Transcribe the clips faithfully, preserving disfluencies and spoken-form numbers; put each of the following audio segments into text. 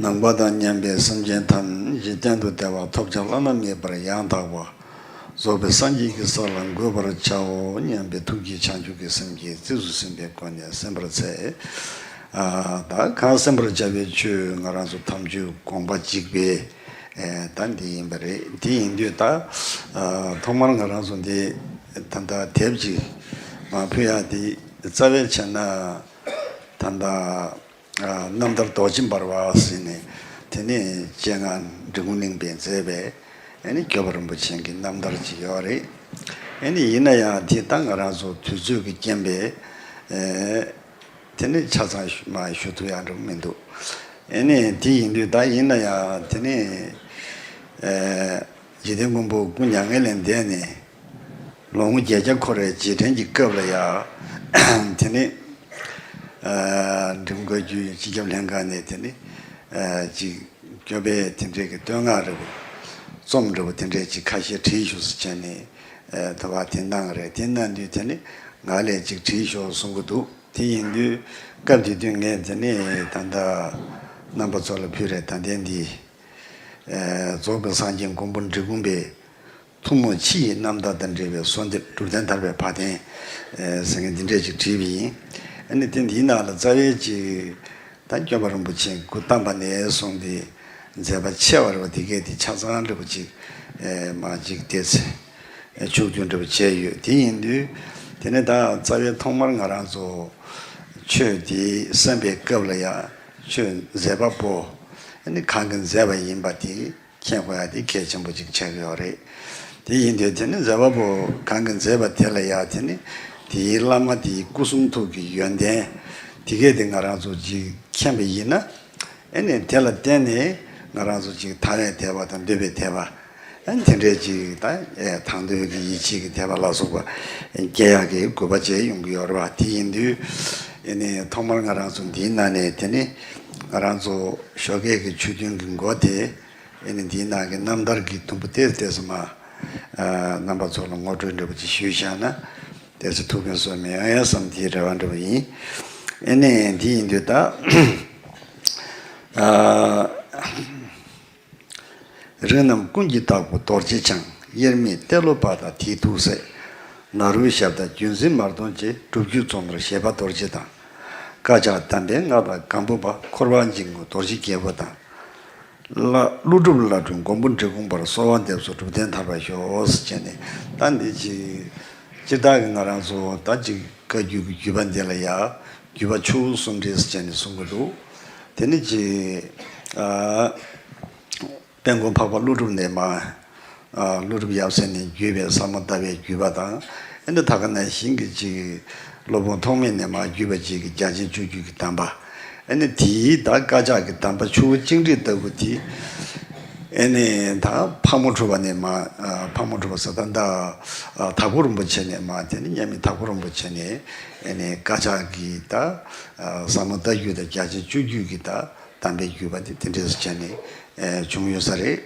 ནང་པ་དང་མཉམ་པའི་སེམས་ཅན་ཐམས་ཅད་གཏན་དུ་བདེ་བ་ཐོབ་བྱ་བླ་ན་མེད་པར་ཡང་དག་པར་རྫོགས་པའི་སངས་རྒྱས་ཀྱི་ས་ལ་འགོད་པར་བྱའོ་སྙམ་པའི་ཐུགས་ཀྱི་བྱང་ཆུབ་ཀྱི་སེམས་ཀྱིས་རྩིས་སུ་ཟིན་པའི་སྒོ་ནས་གསན་པར་འཚལ། ཨ། ད་གང་གསན་པར་བྱ་བའི་ཆོས་ང་རང་ཚོ་དམ་ཆོས་དགོངས་པ་གཅིག་པའི་ཨེ། ད་འདི་ཡིན་པ་རེད། འདི་ཡིན་དུས་ད་ཨ། ཐོག་མར་ང་རང་ཚོ་འདི་ད་ལྟ་དེབ་ཅིག་མར་ཕུལ་ཡག་འདི་རྩ་བའི་ཆ་ནས་ད་ལྟ་ཨ། རྣམ་ཐར་རྡོ་རྗེ་འབར་བ་ཟེར་ནས་དེ་ནས་སྤྱན་སྔ་འབྲི་གུང་གླིང་པས་མཛད་པའི་ཨ་ནི་སྐྱོབ་པ་རིན་པོ་ཆེ་གི་རྣམ་ཐར་ཅིག་ཡོད་རེད། ཨ་ནི་ཡིན་ན་ཡང་དེ་ད་ང་རང་ཚོ་དུས་ཚོད་ཀྱི་རྐྱེན་པས་ཨེ། དེ་ནི་ཆ་ཚང་ཞུ་མ་ཞུ་ཐུབ་ཡག་འགྲོ་གི་མི་འདུག་ཨེ་ནི་དེ་ཡིན་དུས་ད་ཡིན་ན་ཡང་དེ་ནི་ཨེ། འཇིག་རྟེན་མགོན་པོ་སྐུ་མྱ་ངན་ལས་འདས་ནས་ལོ་ངོ་བརྒྱད་བརྒྱ་འཁོར་བའི་རྗེས་དྲན་གྱི་སྐབས་ལ་ཡང་དེ་ནི་ཨེ། འབྲི་གུང་བཀའ་བརྒྱུད་སྤྱི་ཁྱབ་ལྷན་ཁང་ནས་དེ་ནི་ཨེ། ཅིག་སྐྱོབ་པའི་དེ་འདྲའི་གི་བསྟོད་བསྔགས་རེ་བོ་རྩོམ་རེ་བོ་དེ་འདྲའི་ཅིག་ཁ་ཤས་བྲིས་ཤོག་ཟེར་བྱས་ནས་ཨེ། དེ་བ་དེ་གནང་རེད། དེ་གནང་དུས་དེ་ནི་ང་ལས་ཅིག་བྲིས་ཤོག་གསུང་གི་འདུག་དེ་ཡིན་དུས་སྐབས་དེ་དུས་ངས་དེ་ནས་ད་ལྟ་རྣམ་པ་ཚོ་ལ་ཕུལ་རེད། ད་ལྟའི་འདི་ཨེ། རྫོགས་པའི་སངས་རྒྱས་མགོན་པོ་འབྲི་གུང་པའི་ཐུན་མོང་ཕྱི་ཡི་རྣམ་ཐར་དང་འབྲེལ་བའི་གསོལ་འདེབས་གྲུབ་ལྡན་ཐར་པའི་བར་དན་ཟེར་མཁན་འདི་འདྲས་ཅིག་བྲིས་པ་ཡིན། ཨ་ནི་དེ་འདིའི་ནང་ལ་རྩ་བའི་ཅིག་ད་སྐྱོབ་པ་རིན་པོ་ཆེ་སྐུ་བལྟམས་པ་ནས་བཟུང་སྟེ་མཛད་པ་ཆེ་བ་རེད་པ། དེ་གས་དེ་ཆ་ཚང་འདྲ་པོ་ཅིག་ཨེ། མ་ཅིག་བལྟས་ཚེ་ཨེ། ཕྱོགས་བསྡུས་འདྲ་པོ་བྱས་ཡོད། དེ་ཡིན་དུས་དེ་ནས་ད་རྩ་བའི་ཐོག་མར་ང་རང་ཚོ་ཆོས་དེ་གསན་པའི་སྐབས་ལ་ཡང་ཆོས་མཛད་པ་པོ་ཨ་ནི་གང་གིས་མཛད་པ་ཡིན་པ་དེ་མཁྱེན་དགོས་ཡ་དེ་གལ་ཆེན་པོ་ཅིག་ཆགས་ཀྱི་ཡོད་རེད། དེ་ཡིན་དུས་དེ་ནི་མཛད་པ་པོ་གང་གིས་མཛད་པ་དེ་ལ་ཡ་དེ་ནི་དེའི་བླ་མ་དེའི་སྐུ་གསུང་ཐུགས་ཀྱི་ཡོན་ཏན་དེ་གས་དེ་ང་རང་ཚོ་ཅིག་མཁྱེན་པ་ཡིན་ན། ཨེ་ནི་དེ་ལ་བརྟེན་ནས་ང་རང་ཚོ་ཅིག་ཐར་བའི་དད་པ་དང་འདོད་པའི་དད་པ་ཨེ་དེ་འདྲས་ཅིག་ད་ཨེ་དང་འདོད་ཀྱི་ཡིད་ཆེས་ཀྱི་དད་པ་ལ་སོགས་པ་སྐྱེ་ཡག་གི་དགོས་པ་བཅས་ཡོང་གི་ཡོད་རེད་པ། དེ་ཡིན་དུས་ཨེ་ནི་ཐོག་མར་ང་རང་ཚོ་འདིའི་ནང་ནས་དེ་ནི་ང་རང་ཚོ་ཞོགས་ཀས་ཀྱི་ཆོས་ཐུན་གྱི་འགོ་དེ། ཨེ་ནི་འདིའི་ནང་གི་རྣམ་ཐར་གྱི་དུམ་བུ་ཏོག་ཙམ་མ། ཨ། རྣམ་པ་ཚོ་ལ་ངོ་སྤྲོད་འདྲ་པོ་ཅིག་ཞུས་བཞག་ན་ཏོག་ཙམ་ཐུགས་ཕན་གསོས་མི་ཡོང་ཡ་བསམ་དེའི་རེ་བ་འདྲ་པོ་ཡིན། ཨེ་ནི་འདི་ཡིན་དུས་ད། ཨ། རིགས་རྣམས་ཀུན་གྱི་བདག་པོ་རྡོ་རྗེ་འཆང་། དབྱེར་མེད་ཏེ་ལོ་པ་དང་དེའི་ཐུགས་སྲས། ནཱ་རོའི་ཞབས་ལྟ་བརྒྱུད་འཛིན་མར་གདོང་བཅས། སྒྲུབ་བརྒྱུད་རྫོགས་སྨྲ་བཞད་པ་རྡོ་རྗེ་དང་། བཀའ་ཕྱག་གདམས་པའི་སྔགས་དང་སྒམ་པོ་པ། འཁོར་བ་འཇིག་ངོ་རྡོ་རྗེ་རྒྱལ་པོ་དང་། ཀླུ་སྒྲུབ་བླ་སྒྲུབ་མགོན་པོ་འབྲི་གུང་པར་གསོལ་བ་འདེབས་སོ་སྒྲུབ་ལྡན་ཐར་པ་ཤོག་ཟེར་བྱས་ནས་ད་འདི་ཅིག་སྤྱིར་བཏང་གི་ང་རང་ཚོ་ད་ཅིག་བཀའ་བརྒྱུད་ཀྱི་བརྒྱུད་པ་འདི་ལ་ཡ་བརྒྱུད་པ་ཆུ་བོ་གསུམ་འདྲེས་ཟེར་བྱས་ནས་གསུང་གི་འདུག་དེ་ནི་ཅིག་ཨ། དཔལ་མགོན་འཕགས་པ་ཀླུ་སྒྲུབ་ནས་མ། ཨ། ཀླུ་སྒྲུབ་ཡབ་སྲས་ནས་བརྒྱུད་པའི་ཟབ་མོ་ལྟ་བའི་བརྒྱུད་པ་དང་། ཨེ་འདི་ད་ག་ནང་བཞིན་གྱི་ཅིག་སློབ་དཔོན་ཐོགས་མེད་ནས་མ་བརྒྱུད་པ་ཅིག་གི་རྒྱ་ཆེན་སྤྱོད་བརྒྱུད་ཀྱི་གདམས་པ། ཨེ་ནི་དེའི་ད་བཀའ་ཕྱག་གི་གདམས་པ་ཆུ་བོ་གཅིག་འདྲེས་ལྟ་བུ་དེ། ཨེ་ནི་ད་ཕག་མོ་གྲུ་པ་ནས་མ། ཨ། ཕག་མོ་གྲུ་པ་ཟེར་ད་ད། ཨ། དྭགས་པོ་རིན་པོ་ཆེ་ནས་མ་དེ་ནི་མཉམ་མེད་དྭགས་པོ་རིན་པོ་ཆེ་ནས། ཨེ་ནི་བཀའ་ཕྱག་གི་ད། ཨ། ཟབ་མོ་ལྟ་བརྒྱུད་དང་རྒྱ་ཆེན་སྤྱོད་བརྒྱུད་ཀྱི་ད། གདམས་པའི་བརྒྱུད་པ་དེ་དེ་འདྲས་སུ་བྱས་ནས་ཨེ་བྱུང་ཡོད་ས་རེད།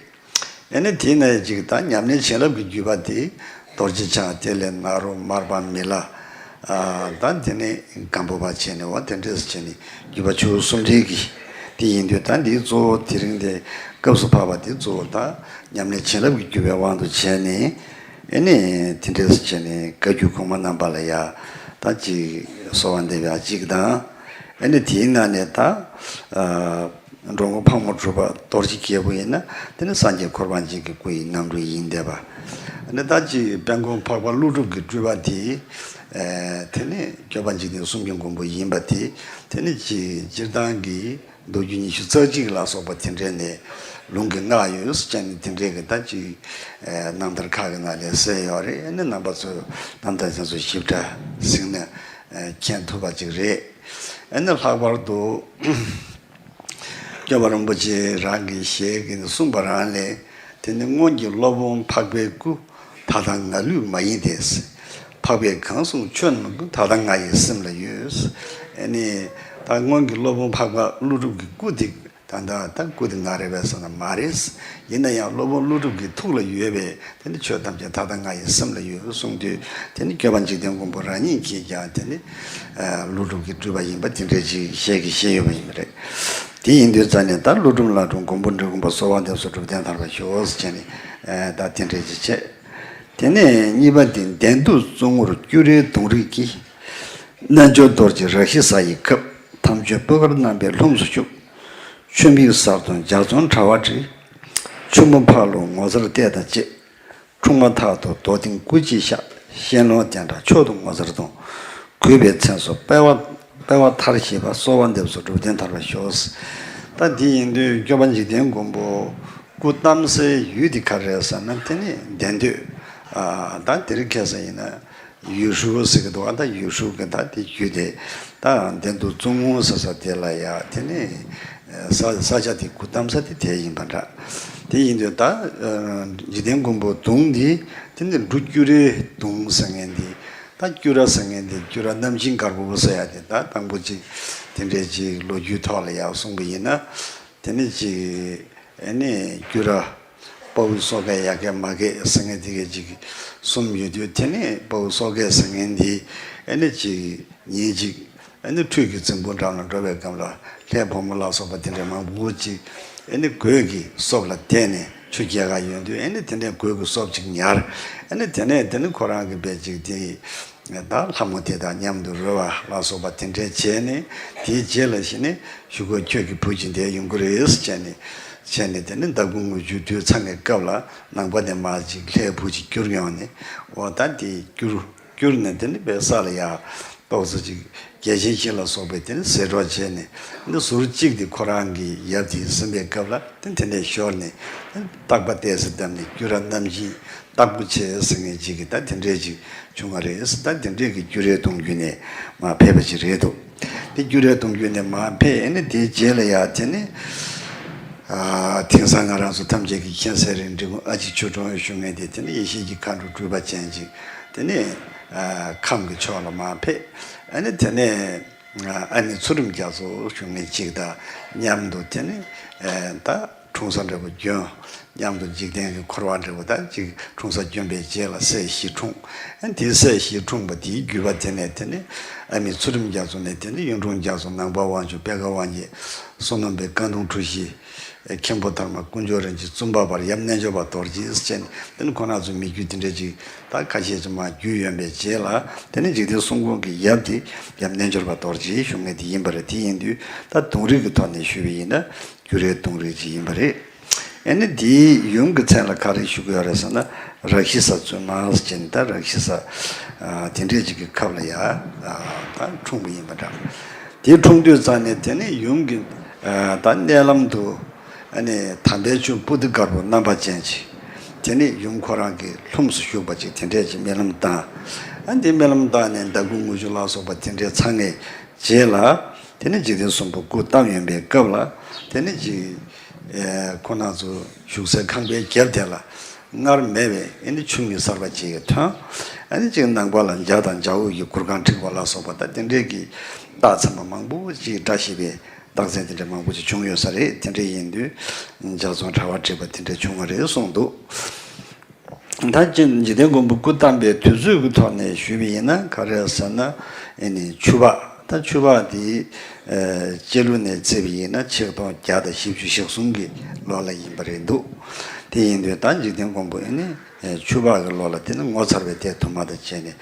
ཨེ་ནི་དེ་ནས་ཅིག་ད་ཉམས་ལེན་བྱིན་རླབས་ཀྱི་བརྒྱུད་པ་དེ་རྡོ་རྗེ་འཆང་། དེ་ལས་ནཱ་རོ། མར་པ་མི་ལ། ཨ། ད་དེ་ནས་སྒམ་པོ་པ་བྱས་ནས་འོ་དེ་འདྲས་སུ་བྱས་ནས་བརྒྱུད་པ་ཆུ་བོ་གསུམ་འདྲེས་ཀྱི་དེ་ཡིན་དུས་ད་འདིའི་གཙོ་བོ་དེ་རིང་དེ་སྐབས་སུ་བབས་པ་དེ་གཙོ་བོ་ད་ཉམས་ལེན་བྱིན་རླབས་ཀྱི་བརྒྱུད་པའི་དབང་དུ་བྱས་ནས། ཨེ་ནི་དེ་འདྲས་སུ་བྱས་ནས་བཀའ་བརྒྱུད་གོང་མ་རྣམ་པ་ལ་ཡ་ད་ཅིག་གསོལ་བ་འདེབས་ཡ་གཅིག་དང་། ཨེ་ནི་དེའི་ནང་ནས་ད་ཨ་འགྲོ་མགོན་ཕག་མོ་གྲུ་པ་རྡོ་རྗེ་རྒྱལ་པོ་ཡིན་ན་དེ་ནི་སངས་རྒྱས་འཁོར་བ་འཇིག་གི་སྐུ་ཡི་རྣམ་སྤྲུལ་ཡིན་བསྡད་པ། ཨེ་ནི་ད་ཅིག་དཔལ་མགོན་འཕགས་པ་ཀླུ་སྒྲུབ་ཀྱི་སྤྲུལ་པ་དེ་ཨེ་དེ་ནི་སྐྱོབ་པ་འཇིག་རྟེན་གསུམ་གྱི་མགོན་པོ་ཡིན་པ་དེ་དེ་ནི་ཅིག་སྤྱིར་བཏང་གི་མདོ་རྒྱུད་ཉི་ཤུ་རྩ་གཅིག་ལ་སོགས་པ་དེ་འདྲས་ནས་ལུང་གི་སྔགས་ཡོད་ཟེར་ནས་དེ་འདྲས་ཀྱི་ད་ཅིག་ཨེ་རྣམ་ཐར་ཁག་གི་ནང་ནས་གསལ་ཡོད་རེད། ཨེ་ནི་རྣམ་པ་ཚོས་རྣམ་ཐར་དེ་ཚོ་ཞིབ་ཕྲ་གཟིགས་ན་ཨེ་མཁྱེན་ཐུབ་པ་ཅིག་རེད། ཨེ་ནི་ལྷག་པར་དུ་སྐྱོབ་པ་རིན་པོ་ཆེ་རང་གི་ཞལ་གྱིས་གསུངས་པ་རང་ལས་དེ་ནི་སྔོན་གྱི་སློབ་དཔོན་འཕགས་པའི་སྐུ། ད་ལྟ་ང་ལུས་མ་ཡིན་ཏེ། འཕགས་པས་གང་གསུངས་ཆོས་རྣམས་ཀུན། ད་ལྟ་ང་ཡི་སེམས་ལ་ཡོད། ཨེ་ནི་ད་སྔོན་གྱི་སློབ་དཔོན་འཕགས་པ་ཀླུ་སྒྲུབ་ཀྱི་སྐུ་དེ་ད་ལྟ་ད་སྐུ་དེ་ང་རེད་པས་ཟེར་ན་མ་རེད། ཡིན་ན་ཡང་སློབ་དཔོན་ཀླུ་སྒྲུབ་ཀྱི་ཐུགས་ལ་ཡོད་པའི་དེ་ནི་ཆོས་ཐམས་ཅད་ད་ལྟ་ང་ཡི་སེམས་ལ་ཡོད་གསུངས་དུས་དེ་ནི་སྐྱོབ་པ་འཇིག་རྟེན་མགོན་པོ་རང་ཉིད་ཀྱིས་ཀྱང་དེ་ནི་ཀླུ་སྒྲུབ་ཀྱི་སྤྲུལ་པ་ཡིན་པ་དེ་འདྲས་ཅིག་ཞལ་གྱིས་བཞེས་ཡོད་པ་ཡིན་པ་རེད། དེ་ཡིན་དུས་ཙང་ནས་ད་ཀླུ་སྒྲུབ་ལྷ་སྒྲུབ་མགོན་པོ་འབྲི་གུང་པ་གསོལ་བ་འདེབས་སོ་སྒྲུབ་ལྡན་ཐར་པར་ཤོག་ཟེར་བྱས་ནས་ད་དེ་འདྲས་ཅིག་བྱས། དེ་ནས་གཉིས་པ་དེ་འདན་དུ་བཙུན་མོར་སྐྱུ་རའི་གདུང་རིགས་ཀྱི། རྣལ་འབྱོར་རྡོ་རྗེ་རཀྵི་ས་ཡི་ཁབ། དམ་ཆོས་སྤོས་དཀར་བསྣམས་པས་ལྷུམས་སུ་ཞུགས། ཆུ་མིག་གསར་དུ་འཇའ་ཚོན་དྲ་བ་བྲིས། ཆུ་མོ་ཕག་ལུ་ངོ་མཚར་ལྟས་དང་བཅས། འཁྲུངས་མ་ཐག་ཏུ་རྡོ་ཏིང་སྐུ་གཅིག་ཤར། ཤེན་ལོང་རྟེན་འབྲེལ་མཆོག་ཏུ་ངོ་མཚར་གདུང་། གུས་པའི་མཚན་སོགས་སྤེལ་བ་སྤེལ་བ་མཐར་བཞེས་པ། གསོལ་བ་འདེབས་སོ་སྒྲུབ་ལྡན་ཐར་པར་ཤོག། ད་འདི་ཡིན་དུས་སྐྱོབ་པ་འཇིག་རྟེན་མགོན་པོ་སྐུ་བལྟམས་སའི་ཡུལ་འདི་ག་རེ་རེད་ཟེར་ན། དེ་ནི་འདན་སྟོད། ཨ་ད་དེ་རིང་ཁ་སང་ཡིན་ན་ཡུས་ཧྲུའུ་ཟེར་གྱི་འདུག་ཨ་ད་ཡུས་ཧྲུའུ་གི་ད་དེ་རྒྱུད་དེ། ད་འདན་དུ་བཙུན་མོ་ཟེར་ས་དེ་ལ་ཡ་དེ་ནི། ས་ས་ཆ་དེ་སྐུ་བལྟམས་ས་དེ་དེ་ཡིན་པ་འདྲ། དེ་ཡིན་དུས་ད་འཇིག་རྟེན་མགོན་པོ་གདུང་འདི་དེ་ནི་འབྲུ་སྐྱུ་རའི་གདུང་ཟེར་མཁན་འདི། ད་སྐྱུ་ར་ཟེར་མཁན་འདི་སྐྱུ་ར་རྣམ་བཞིའི་གར་པོ་ཟེར་ཡ་དེ། ད་དང་པོ་ཅིག་དེ་འདྲས་ཅིག་ལོ་རྒྱུས་ཐོག་ལ་ཡག་གསུངས་པ་ཡིན་ན། དེ་ནི་ཅིག་ཨེ་ནི་སྐྱུ་ར་དཔའ་བོའི་སོ་སྐྱེ་ཡ་སྐྱེ་མ་སྐྱེ་ཟེར་མཁན་དེ་གས་ཅིག་གསུམ་ཡོད་དུས། དེ་ནི་དཔའ་བོའི་སོ་སྐྱེ་ཟེར་མཁན་འདི་ཨེ་ནི་ཅིག་ཉིན་གཅིག་ཨེ་ནི་ཁྲུས་ཀྱི་རྫིང་བུ་འགྲམ་ལ་འགྲོ་བའི་སྐབས་ལ་ལྷའི་བུ་མོ་ལ་སོགས་པ་དེ་འདྲ་མང་པོ་ཅིག་ཨེ་ནི་གོས་ཀྱི་སྲོབ་ལ་བརྟེན་ནས་ཆུ་རྐྱལ་ག་ཡོང་དུས། ཨེ་ནི་དེ་འདྲའི་གོས་ཀྱི་སྲོབ་ཅིག་ཉར། ཨེ་ནི་དེ་ནས་དེ་ནི་ཁོ་རང་གི་བས་ཅིག་དེ་ད་ལྷ་མོ་དེ་དང་མཉམ་དུ་རོལ་བ་ལ་སོགས་པ་དེ་འདྲ་བྱས་ནས། དེའི་རྗེས་ལ་ཞིག་ནས་ཞུ་གོ་ཁྱོད་ཀྱི་བུ་ཅིག་འདིར་ཡོང་གི་རེད་ཟེར་བྱས་ནས། བྱས་ནས་དེ་ནི་འདབ་དགུང་ངུ་ཆུ་དུད་ཚང་གི་སྐབས་ལ་ནང་པ་དེ་མར་ཅིག་ལྷའི་བུ་ཅིག་གྱུར་ཡོང་ནས། འོ་ད་དེ་གྱུར། གྱུར་ནས་དེ་ནི་བས་ས་ལ་ཡ་ཏོག་ཙམ་ཅིག་རྒྱལ་ཆེན་བཞི་ལ་སོགས་པའི་དེ་ནི་ཟེར་གྲོགས་བྱས་ནས། ནི་ཟུར་གཅིག་དེ་ཁོ་རང་གི་ཡབ་དེ་ཟིན་པའི་སྐབས་ལ་དེ་དེ་ནས་ཤོར་ནས། རྟག་པ་ཏོག་ཙམ་བསྡམས་ནས་སྐྱུ་ར་རྣམ་བཞིའི་སྟག་པོ་ཆེ་ཟེར་མཁན་ཅིག་གི་ད་དེ་འདྲས་ཅིག་བྱུང་བ་རེད། ད་དེ་འདྲས་ཀྱི་སྐྱུ་རའི་གདུང་བརྒྱུད་ནས་མར་ཕེབས་པ་ཅིག་རེད་འདུག་དེ་སྐྱུ་རའི་གདུང་བརྒྱུད་ནས་མར་ཕེབས། ཨེ་ནི་དེའི་རྗེས་ལ་ཡ་དེ་ནི། ཨ་དེང་སང་ང་རང་ཚོ་ཐམས་ཅད་ཀྱི་མཁྱེན་གསལ་རེད། འབྲི་གུང་ཨ་ཕྱི་ཆོས་གྲོང་ཞུ་མཁན་དེ། དེ་ནི་ཡེ་ཤེས་ཀྱི་མཁའ་འགྲོ་སྤྲུལ་པ་ཅན་ཅིག་དེ་ནི་ཨ་ཁམས་ཀྱི་ཕྱོགས་ལ་མར་ཕེབས། ཨེ་ནི་དེ་ནས་ཨ་ནི་ཚུལ་ཁྲིམས་རྒྱ་མཚོ་ཞུ་མཁན་ཅིག་དང་མཉམ་དུ་དེ་ནི་ཨ་ད་འཁྲུངས་ས་འདྲ་པོ་བྱོན། མཉམ་དུ་འཇིག་རྟེན་གྱི་འཁོར་བ་འདྲ་པོ་ད་ཅིག་འཁྲུངས་ས་བྱོན་པའི་རྗེས་ལ་སྲས་བཞི་འཁྲུངས། ཨ་དེའི་སྲས་བཞི་འཁྲུངས་པ་དེའི་བརྒྱུད་པ་དེ་ནས་དེ་ནི་ཨ་མི་ཚུལ་ཁྲིམས་རྒྱ་མཚོ་ནས་དེ་ནི་གཡུང་དྲུང་རྒྱ་མཚོ། ནང་པ་དབང་ཕྱུག་པད་དཀར་དབང་རྒྱལ། བསོད་ནམས་པའི་བཀའ་གདུང་འཁྲུལ་ཞིག་མཁན་པོ་དར་མ་དཀོན་མཆོག་རིན་ཆེན། བཙུན་པ་བར་ཡབ་རྣལ་འབྱོར་པ་རྡོ་རྗེ་ཟེར་བྱས་ནས། དེ་ནི་ཁོ་རང་ཚོའི་མི་བརྒྱུད་དེ་འདྲ་ཅིག་ད་ཁ་ཤས་ཅིག་མར་བརྒྱུད་ཡོང་པའི་རྗེས་ལ། དེ་ནི་འཇིག་རྟེན་གསུམ་མགོན་གྱི་ཡབ་དེ་ཡབ་རྣལ་འབྱོར་པ་རྡོ་རྗེ་ཞུ་མཁན་དེ་ཡིན་པ་རེད། དེ་ཡིན་དུས་ད་གདུང་རིགས་ཀྱི་ཐོག་ནས་ཞུས་པ་ཡིན་ན་སྐྱུ་རའི་གདུང་རིགས་ཅིག་ཡིན་པ་རེད། ཨེ་ནི་འདིའི་ཡུམ་གྱི་མཚན་ལ་ག་རེ་ཞུ་གི་ཡོད་རེད་ཟེར་ན། རཀྵི་ས་བཙུན་མ་ཟེར་བྱས་ནས། ད་རཀྵི་ས་ཨ་དེ་འདྲས་ཅིག་གི་ཁབ་ལ་ཡ་ཨ་ད་འཁྲུངས་པ་ཡིན་པ་འདྲ། དེ་འཁྲུངས་དུས་ཙང་ནས་དེ་ནི་ཡུམ་གྱི་ཨ་ད་མནལ་ལམ་དུ་ཨ་ནི་དམ་པའི་ཆོས་པོ་ཏི་དཀར་པོ་རྣམ་པར་ཅན་ཅིག་དེ་ནི་ཡུམ་ཁོ་རང་གི་ལྷུམས་སུ་ཞུགས་པ་ཅིག་དེ་འདྲས་ཅིག་སྨོན་ལམ་བཏབ། ཨ་འདི་སྨོན་ལམ་བཏབ་ནས་འདབ་དགུང་ངུ་ཆུ་ལ་སོགས་པ་དེ་འདྲས་ཚང་ངེ་རྗེས་ལ། དེ་ནས་འཇིག་རྟེན་གསུམ་པོ་སྐུ་བལྟམས་ཡོང་པའི་སྐབས་ལ། དེ་ནས་ཅིག་ཨེ་ཁོ་རང་ཚོ་བཞུགས་སའི་ཁང་པའི་རྒྱབ་དེ་ལ་སྔར་མེད་པའི་ཨེ་ནི་ཆུ་མིག་གསར་པ་ཅིག་ཐོན། ཨ་ནི་ཅིག་ནང་པ་ལ་འཇའ་དང་འཇའ་འོད་ཀྱི་གུར་ཁང་བསྒྲིགས་པ་ལ་སོགས་པ། ད་དེ་འདྲས་ཀྱི་རྟགས་མཚན་པ་མང་པོ་ཅིག་བཀྲ་ཤིས་པའི་རྟགས་མཚན་དེ་འདྲ་མང་པོ་ཅིག་བྱུང་ཡོད་ས་རེད། དེ་འདྲ་ཡིན་དུས་འཇའ་ཚོན་དྲ་བ་བྲིས་པ་དེ་འདྲ་བྱུང་བ་རེད་གསུངས་འདུག་ད་ཅི་འཇིག་རྟེན་མགོན་པོ་སྐུ་བལྟམས་པའི་དུས་ཚོད་ཀྱི་ཐོག་ནས་ཞུས་པ་ཡིན་ན་ག་རེ་ཟེར་ན། ཨེ་ནི་ཆུ་ཕག་ད་ཆུ་ཕག་དེ་ཨེ་སྤྱི་ལོ་ནས་བརྩིས་པ་ཡིན་ན་ཆིག་སྟོང་བརྒྱ་དང་བཞི་བཅུ་ཞེ་གསུམ་གྱི་ལོ་ལ་ཡིན་པ་རེད་འདུག་དེ་ཡིན་དུས་ད་འཇིག་རྟེན་མགོན་པོ་ཨེ་ནི་ཨེ་ཆུ་ཕག་གི་ལོ་ལ་དེ་ནི་ངོ་མཚར་བའི་ལྟས་དུ་མ་དང་བཅས་ནས་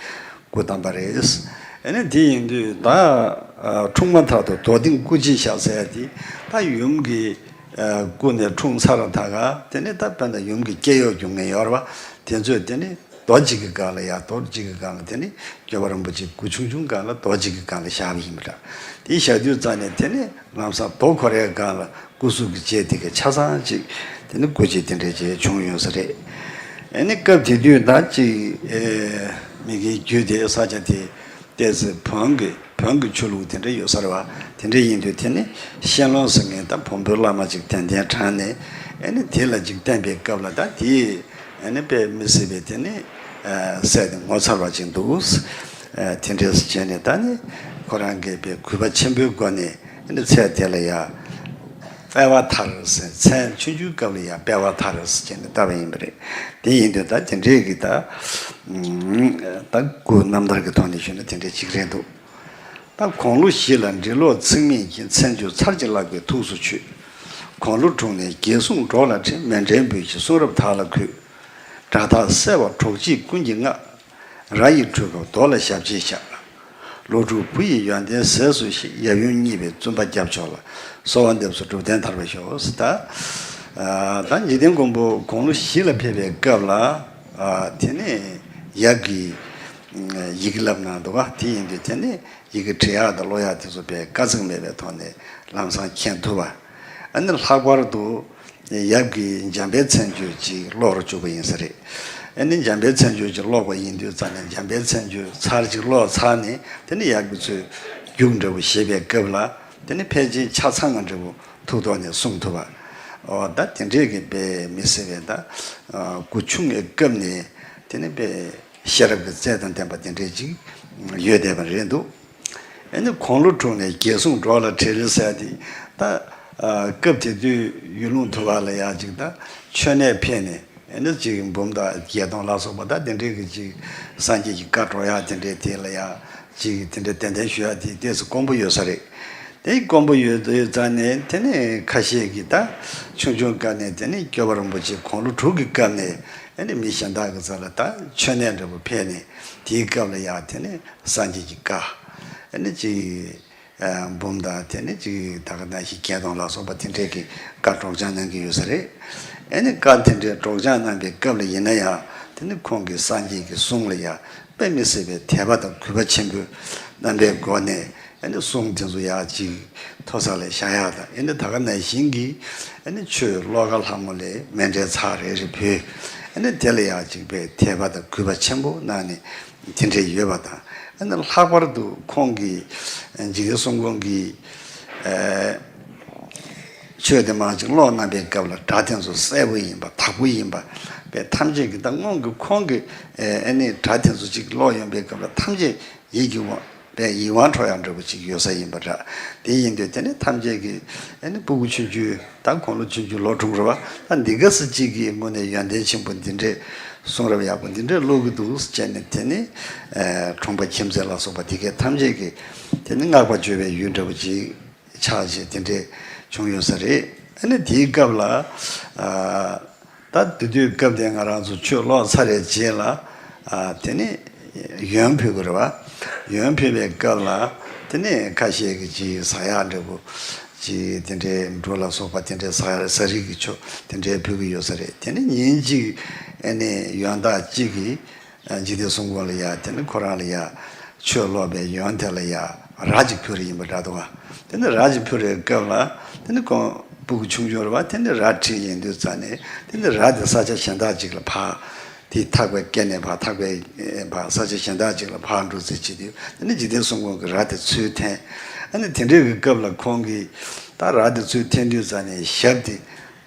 སྐུ་བལྟམས་པ་རེད། ཨེ་ནི་དེ་ཡིན་དུས་ད་ཨ་འཁྲུངས་མ་ཐག་ཏུ་རྡོ་ཏིང་སྐུ་གཅིག་ཤར་ཟེར་ཡ་དེ། ད་ཡུམ་གྱི་ཨ་སྐུ་ནས་འཁྲུངས་ཚར་ད་ག་དེ་ནི་ད་དཔེར་ན་ཡུམ་གྱི་སྐྱེ་གཡོག་རྒྱུག་མཁན་ཡོད་རེད་པ། དེ་ཚོས་དེ་ནི་རྡོ་གཅིག་གི་སྒང་ལ་ཡ། རྡོ་གཅིག་གི་སྒང་ལ་དེ་ནི་སྐྱོབ་པ་རིན་པོ་ཆེ་སྐུ་ཆུང་ཆུང་སྒང་ལ་རྡོ་གཅིག་གི་སྒང་ལ་བཞག་པ་ཡིན་པ་འདྲ། དེ་བཞག་དུས་ཙང་ནས་དེ་ནི་ལམ་སང་རྡོ་ཁོ་རའི་སྒང་ལ་སྐུ་གཟུགས་ཀྱི་རྗེས་དེ་གའི་ཆ་ཚང་ཅིག་དེ་ནི་སྐུ་རྗེས་དེ་འདྲའི་རྗེས་བྱུང་ཡོད་ས་རེད། ཨེ་ནི་སྐབས་དེ་དུས་ད་ཅིག་ཨེ་མི་གི་རྒྱུད་དེ་ས་ཆ་དེ་ཏོག་ཙམ་བོན་གྱི་བོན་གྱི་ཆོས་ལུགས་དེ་འདྲ་ཡོད་ས་རེད་པ། དེ་འདྲ་ཡིན་དུས་དེ་ནི་ཤན་ལུང་ཟེར་མཁན་ད་བོན་པོའི་བླ་མ་ཅིག་གདན་འདྲེན་དྲངས་ནས། ཨེ་ནི་དེ་ལ་ཅིག་བསྟེན་པའི་སྐབས་ལ་ད་དེ་ཨེ་ནི་དཔེ་མི་སྲིད་པའི་དེ་ནི་ཨ་སྲས་དེ་ངོ་མཚར་བ་ཅིག་འདུག་ཨ་དེ་འདྲས་བྱས་ནས་ད་ནི་ཁོ་རང་གིས་དཔེ་གུས་པ་ཆེན་པོའི་སྒོ་ནས་ཨེ་ནི་ཚལ་དེ་ལ་ཡ་དཔལ་བ་ཐར་ཟེར། མཚན་ཆུང་ཆུང་སྐབས་ལ་ཡ་དཔལ་བ་ཐར་ཟེར་བྱས་ནས་བཏགས་པ་ཡིན་པ་རེད། དེ་ཡིན་དུས་ད་དེ་འདྲས་ཀྱི་ད་ཨུམ་ད་སྐུ་རྣམ་ཐར་གྱི་ཐོག་ནས་ཞུས་ན་དེ་འདྲས་ཅིག་རེད་འདུག་ད་དགུང་ལོ་བཞི་ལ་འབྲི་ཀློག་ཚེགས་མེད་ཀྱི། མཚན་བརྗོད་ཚར་གཅིག་བཀླག་པའི་ཐུགས་སུ་ཆུད། དགུང་ལོ་དྲུག་ནས་རྒྱལ་གསུང་སྒྲོག་ལ་ཁྲིད། མཎྜལ་འབུལ་གྱིས་གསུང་རབ་དག་ལ་གུས། སྒྲ་དག་གསལ་བ་གྲོགས་བྱེད་ཀུན་གྱིས་བསྔགས། ར་ཡི་ཁྲོད་ཁ་རྡོ་ལ་ཞབས་རྗེས་བཞག། ལོ་དྲུག་བུ་ཡི་ཡོན་ཏན་ཟས་སུ་བཞེས། ཡབ་ཡུམ་གཉིས་པའི་བཙུན་པ་སྐྱབས་མཆོག་ལ། གསོལ་བ་འདེབས་སོ་སྒྲུབ་བརྟན་དར་བར་ཤོག། ད་ད་འཇིག་རྟེན་མགོན་པོ་དགུང་ལོ་བཞི་ལ་ཕེབས་པའི་སྐབས་ལ། དེ་ནས་ཡབ་ཀྱིས་ཡི་གེ་བསླབ་གནང་འདུག་ག། དེ་ཡིན་དུས་དེ་ནས་ཡི་གེ་འབྲི་ཡག་དང་ཀློག་ཡག་དེ་ཚོ་དཔེ་དཀའ་ཚེགས་མེད་པའི་ཐོག་ནས་ལམ་སང་མཁྱེན་ཐུབ་པ། ཨ་ནི་ལྷག་པར་དུ་ཡབ་ཀྱིས་འཇམ་དཔལ་མཚན་བརྗོད་ཅིག་ཀློག་རུ་བཅུག་པ་ཡིན་ས་རེད། ཨ་ནི་འཇམ་དཔལ་མཚན་བརྗོད་ཅིག་ཀློག་པ་ཡིན་དུས་ཙང་ནས། འཇམ་དཔལ་མཚན་བརྗོད་ཚར་གཅིག་ཀློག་ཚར་ནས། དེ་ནས་ཡབ་ཀྱིས་ཚུར་རྒྱུགས་འདྲ་པོ་བཞེས་པའི་སྐབས་ལ། དེ་ནས་ཕལ་ཆེར་ཆ་ཚང་བ་འདྲ་པོ་ཐུགས་ཐོག་ནས་གསུང་ཐུབ་པ། ཨོ་ད་དེ་འདྲས་ཀྱི་དཔེ་མི་སྲིད་པའི། ད་སྐུ་ཆུང་བའི་སྐབས་ནས་དེ་ནས་དཔེ་ཤེས་རབ་ཀྱི་རྩལ་དང་ལྡན་པ་དེ་འདྲས་ཅིག་ཡོད་བསྡད་པ་རེད་འདུག། ཨ་ནི་དགུང་ལོ་དྲུག་ནས་རྒྱལ་གསུང་སྒྲོག་ལ་ཁྲིད་ཟེར་དེ། ད་སྐབས་དེ་དུས་ཡུལ་ལུང་དུ་བ་ལ་ཡ་ཅིག་ད་མཆོད་གནས་ཕེབས་ནས། ཨ་ནི་ཅིག་འབུམ་དང་བརྒྱད་སྟོང་ལ་སོགས་པ། ད་དེ་འདྲས་ཀྱི་ཅིག་སངས་རྒྱས་ཀྱི་བཀའ་སྒྲོག་ཡག་དེ་འདྲས། དེ་ལ་ཡ་ཅིག་དེ་འདྲས་གདན་འདྲེན་ཞུ་ཡག་དེ་ཏོག་ཙམ་དཀོན་པོ་ཡོད་ས་རེད། དེ་དཀོན་པོ་ཡོད་དུས་ཙང་ནས། དེ་ནས་ཁ་ཤས་ཀྱིས་ད་ཆུང་ཆུང་སྐབས་ནས། དེ་ནས་སྐྱོབ་པ་རིན་པོ་ཆེ་དགུང་ལོ་དྲུག་གི་སྐབས་ནས། ཨ་ནི་མི་གཞན་དག་གི་རྩ་ལ་ད་མཆོད་གནས་འདྲ་པོ་ཕེབས་ནས། དེའི་སྐབས་ལ་ཡ་དེ་ནས་སངས་རྒྱས་ཀྱི་བཀའ། ཨ་ནི་ཅིག་འབུམ་དང་། དེ་ནས་ཅིག་ད་ག་ནང་བཞིན་བརྒྱད་སྟོང་ལ་སོགས་པ་དེ་འདྲས་ཀྱི་བཀའ་སྒྲོག་སྦྱང་གནང་གི་ཡོད་ས་རེད། ཨ་ནི་བཀའ་དེ་འདྲས་སྒྲོག་སྦྱང་གནང་པའི་སྐབས་ལ་ཡིན་ན་ཡང་། དེ་ནི་ཁོང་གིས་སངས་རྒྱས་ཀྱི་གསུང་ལ་ཡ་དཔེ་མི་སྲིད་པའི་དད་པ་དང་གུས་པ་ཆེན་པོའི་རྣམ་པའི་སྒོ་ནས། ཨ་ནི་གསུང་དེ་ཚོ་ཡ་ཅིག་མཐོ་ས་ལ་བཞག་ཡག་དང་། ཨ་ནི་ད་ག་ནང་བཞིན་གྱི་ཨ་ནི་ཆོས་ཤློ་ཀ་ལྷ་མོ་ལས་མཎྜལ་ཚར་རེ་རེ་ཕུལ། ཨ་ནི་དེ་ལ་ཡ་ཅིག་དཔེ་དད་པ་དང་གུས་པ་ཆེན་པོ་གནང་ནས། དེ་འདྲས་ཡོད་པ་དང་། ཨ་ནི་ལྷག་པར་དུ་ཁོང་གིས་འཇིག་རྟེན་གསུམ་མགོན་གྱི་ཨ་ཆོས་དེ་མང་ཅིག་ཀློག་གནང་པའི་སྐབས་ལ། སྒྲ་དེ་ཚོ་གསལ་པོ་ཡིན་པ། དག་པོ་ཡིན་པ། དཔེ་ཐམས་ཅད་ཀྱིས། ད་སྔོན་གྱི་ཁོང་གིས་ཨ་ནི་སྒྲ་དེ་ཚོ་ཅིག་ཀློག་ཡོང་པའི་སྐབས་ལ། ཐམས་ཅད་ཡིད་ཀྱི་དབང་། དཔེ་ཡིད་དབང་འཕྲོག་ཡག་འདྲ་པོ་ཅིག་ཡོད་ས་ཡིན་པ་འདྲ། དེ་ཡིན་དུས་དེ་ནི་ཐམས་ཅད་ཀྱིས། ཨ་ནི་སྤུ་གུ་ཆུང་ཆུང་། ད་དགུང་ལོ་ཆུང་ཆུང་ལོ་དྲུག་རེད་པ། ད་འདི་ག་ས་ཅིག་གི་ངོས་ནས་ཡོན་ཏན་ཆེན་པོ་འདི་འདྲས། གསུང་རབ་ཡག་པོ་འདི་འདྲས་ཀློག་གི་འདུག་ཟེར་བྱས་ནས། དེ་ནི་ཨ་གྲོང་པ་ཁྱིམ་མཚེས་ལ་སོགས་པ་དེ་གས་ཐམས་ཅད་ཀྱིས་དེ་ནི་བསྔགས་པ་བརྗོད་པའི་ཡུལ་འདྲ་པོ་ཅིག་ཆགས་བྱས། དེ་འདྲས་བྱུང་ཡོད་ས་རེད། ཨ་ནི་དེའི་སྐབས་ལ་ཨ་ད་དེ་དུས་སྐབས་དེ་ང་རང་ཚོ་ཆོས་ཀློག་ཚར་བའི་རྗེས་ལ། ཨ་དེ་ནས་ཡོན་ཕུལ་དགོས་རེད་པ། ཡོན་ཕུལ་བའི་སྐབས་ལ་དེ་ནས་ཁ་ཤས་ཀྱིས་ཅིག་ཟ་ཡག་འདྲ་པོ་ཅིག་དེ་འདྲའི་འབྲུ་ལ་སོགས་པ་དེ་འདྲའི་ཟ་ཟ་རིགས་ཀྱི་ཆོས་དེ་འདྲའི་ཕུལ་གྱི་ཡོད་ས་རེད། དེ་ནས་ཉིན་གཅིག་ཨ་ནི་ཡོན་བདག་གཅིག་གིས་འཇིག་རྟེན་གསུམ་མགོན་ལ་ཡ། དེ་ནི་ཁོ་རང་ལ་ཡ་ཆོས་ཀློག་པའི་ཡོན་དེ་ལ་ཡ་ར་ཅིག་ཕུལ་རེ་ཡིན་པ་འདྲ་འདུག་ག། དེ་ནི་ར་ཅིག་ཕུལ་རེའི་སྐབས་ལ། དེ་ནི་ཁོང་སྤུ་གུ་ཆུང་ཆུང་རེད་པ། དེ་ནི་ར་ཁྲིད་ཡིན་དུས་ཙང་ནས། དེ་ནི་ར་དེ་ས་ཆ་གཞན་དག་ཅིག་ལ་ཕར། དེ་ཐག་པས་བཀལ་ནས་ཕར། ཐག་པས་ཕར་ས་ཆ་གཞན་དག་ཅིག་ལ་ཕར་འགྲོ་རྩིས་བྱེད་དུས། དེ་ནི་འཇིག་རྟེན་གསུམ་མགོན་གྱིས་ར་དེ་ཚུར་འཐེན། ཨ་ནི་དེ་འདྲའི་གི་སྐབས་ལ་ཁོང་གིས་ད་ར་དེ་ཚུར་འཐེན་དུས་ཙང་ནས་ཞབས་དེ།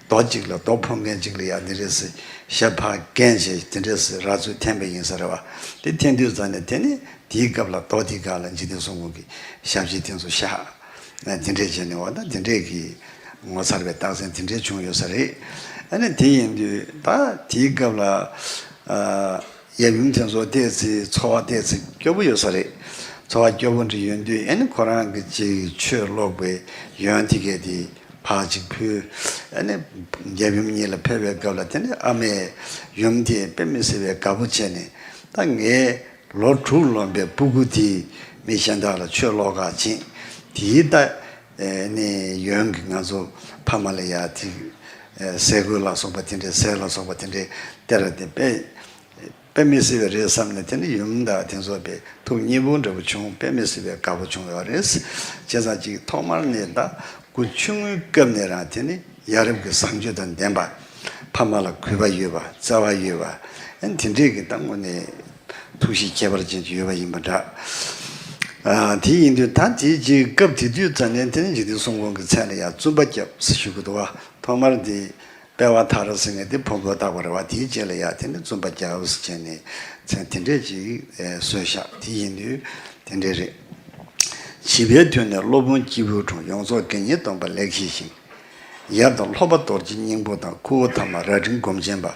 རྡོ་གཅིག་ལ། རྡོ་ཕུང་མཁན་གཅིག་ལ་ཡ་འདི་འདྲས་སེ་ཞབས་ཕར་བརྒྱན་བྱས། དེ་འདྲས་སེ་ར་ཚུར་འཐེན་པ་ཡིན་ས་རེད་པ། དེ་འཐེན་དུས་ཙང་ནས་དེ་ནི་དེའི་སྐབས་ལ་རྡོ་དེའི་སྒང་ལ་འཇིག་རྟེན་གསུམ་མགོན་གྱི་ཞབས་ཕྱི་དེ་ཚོ་བཞག། དེ་འདྲས་བྱས་ནས། འོ་ད་དེ་འདྲས་ཀྱི་ངོ་མཚར་བའི་རྟགས་མཚན་དེ་འདྲས་བྱུང་ཡོད་ས་རེད། ཨ་ནི་དེ་ཡིན་དུས་ད་དེའི་སྐབས་ལ་ཨ་ཡབ་ཡུམ་དེ་ཚོ་ཏོག་ཙམ་འཚོ་བ་ཏོག་ཙམ་སྐྱོ་པོ་ཡོད་ས་རེད། འཚོ་བ་སྐྱོ་པོ་འདྲ་ཡོད་དུས། ཨ་ནི་ཁོ་རང་གི་ཅིག་ཆོས་ཀློག་པའི་ཡོན་དེ་གས་དེ་ཕར་ཅིག་ཕུལ། ཨ་ནི་ཡབ་ཡུམ་གཉིས་ལ་ཕེབས་པའི་སྐབས་ལ། དེ་ནི་ཨ་མས་ཡུམ་དེ་དཔེ་མི་སྲིད་པའི་དགའ་པོ་བྱས་ནས། ད་ངའི་ལོ་དྲུག་ལོན་པའི་སྤུ་གུ་དེས་མི་གཞན་དག་ལ་ཆོས་ཀློག་ག་ཕྱིན། དེའི་ད་ཨ་ནི་ཡོན་གྱིས་ང་ཚོ་ཕ་མ་ལ་ཡ་དེ་ཟས་གོས་ལ་སོགས་པ་དེ་འདྲའི། ཟས་ལ་སོགས་པ་དེ་འདྲའི་སྟེར་ར་དེ་དཔེ་དཔེ་མི་སྲིད་པ་རེད་བསམ་ནས། དེ་ནི་ཡུམ་དང་དེ་ཚོ་དཔེ་ཐུགས་མཉེས་པོ་འདྲ་པོ་བྱུང་། དཔེ་མི་སྲིད་པའི་དགའ་པོ་བྱུང་ཡོད་རེད། བྱས་ཙང་ཅིག་ཐོག་མར་ནས་ད་སྐུ་ཆུང་ངུའི་སྐབས་ནས་རང་དེ་ནི་ཡ་རབས་ཀྱི་བཟང་སྤྱོད་དང་ལྡན་པ། ཕ་མ་ལ་གུས་པ་ཡོད་པ། བརྩེ་བ་ཡོད་པ། ཨ་ནི་དེ་འདྲས་ཀྱི་ད་དངོས་གནས་ཐུགས་གཤིས་ཁྱད་པར་ཅན་ཅིག་ཡོད་པ་ཡིན་པ་འདྲ། ཨ་དེ་ཡིན་དུས་ད་དེའི་རྗེས་སྐབས་དེ་དུས་ཙམ་ནས་དེ་ནི་འཇིག་རྟེན་གསུམ་མགོན་གྱི་མཚན་ལ་ཡ་བཙུན་པ་སྐྱབས་ཟེར་ཞུ་གི་འདུག་བ། ཐོག་མར་དེ་དཔལ་བ་ཐར་ཟེར་མཁན་དེ་ཕུང་པོ་བཏགས་པ་རེད་བ། དེའི་རྗེས་ལ་ཡ་དེ་ནི་བཙུན་པ་སྐྱབས་ཟེར་བྱས་ནས་མཚན་དེ་འདྲས་ཅིག་ཨེ་གསོལ་བཞག། དེ་ཡིན་དུས་དེ་འདྲས་རེད། བྱིས་པའི་དུས་ནས་སློབ་དཔོན་སྐྱེས་བུའི་དྲུང་། ཡོངས་རྫོགས་དགེ་བསྙེན་སྡོམ་པ་ལེགས་ཤེས་ཤིང་། ཡབ་དང་ལྷོ་པ་རྡོ་རྗེ་སྙིང་པོ་དང་། ཁུ་བོ་ཐ་མ་རྭ་སྒྲེང་སྒོམ་ཆེན་པ།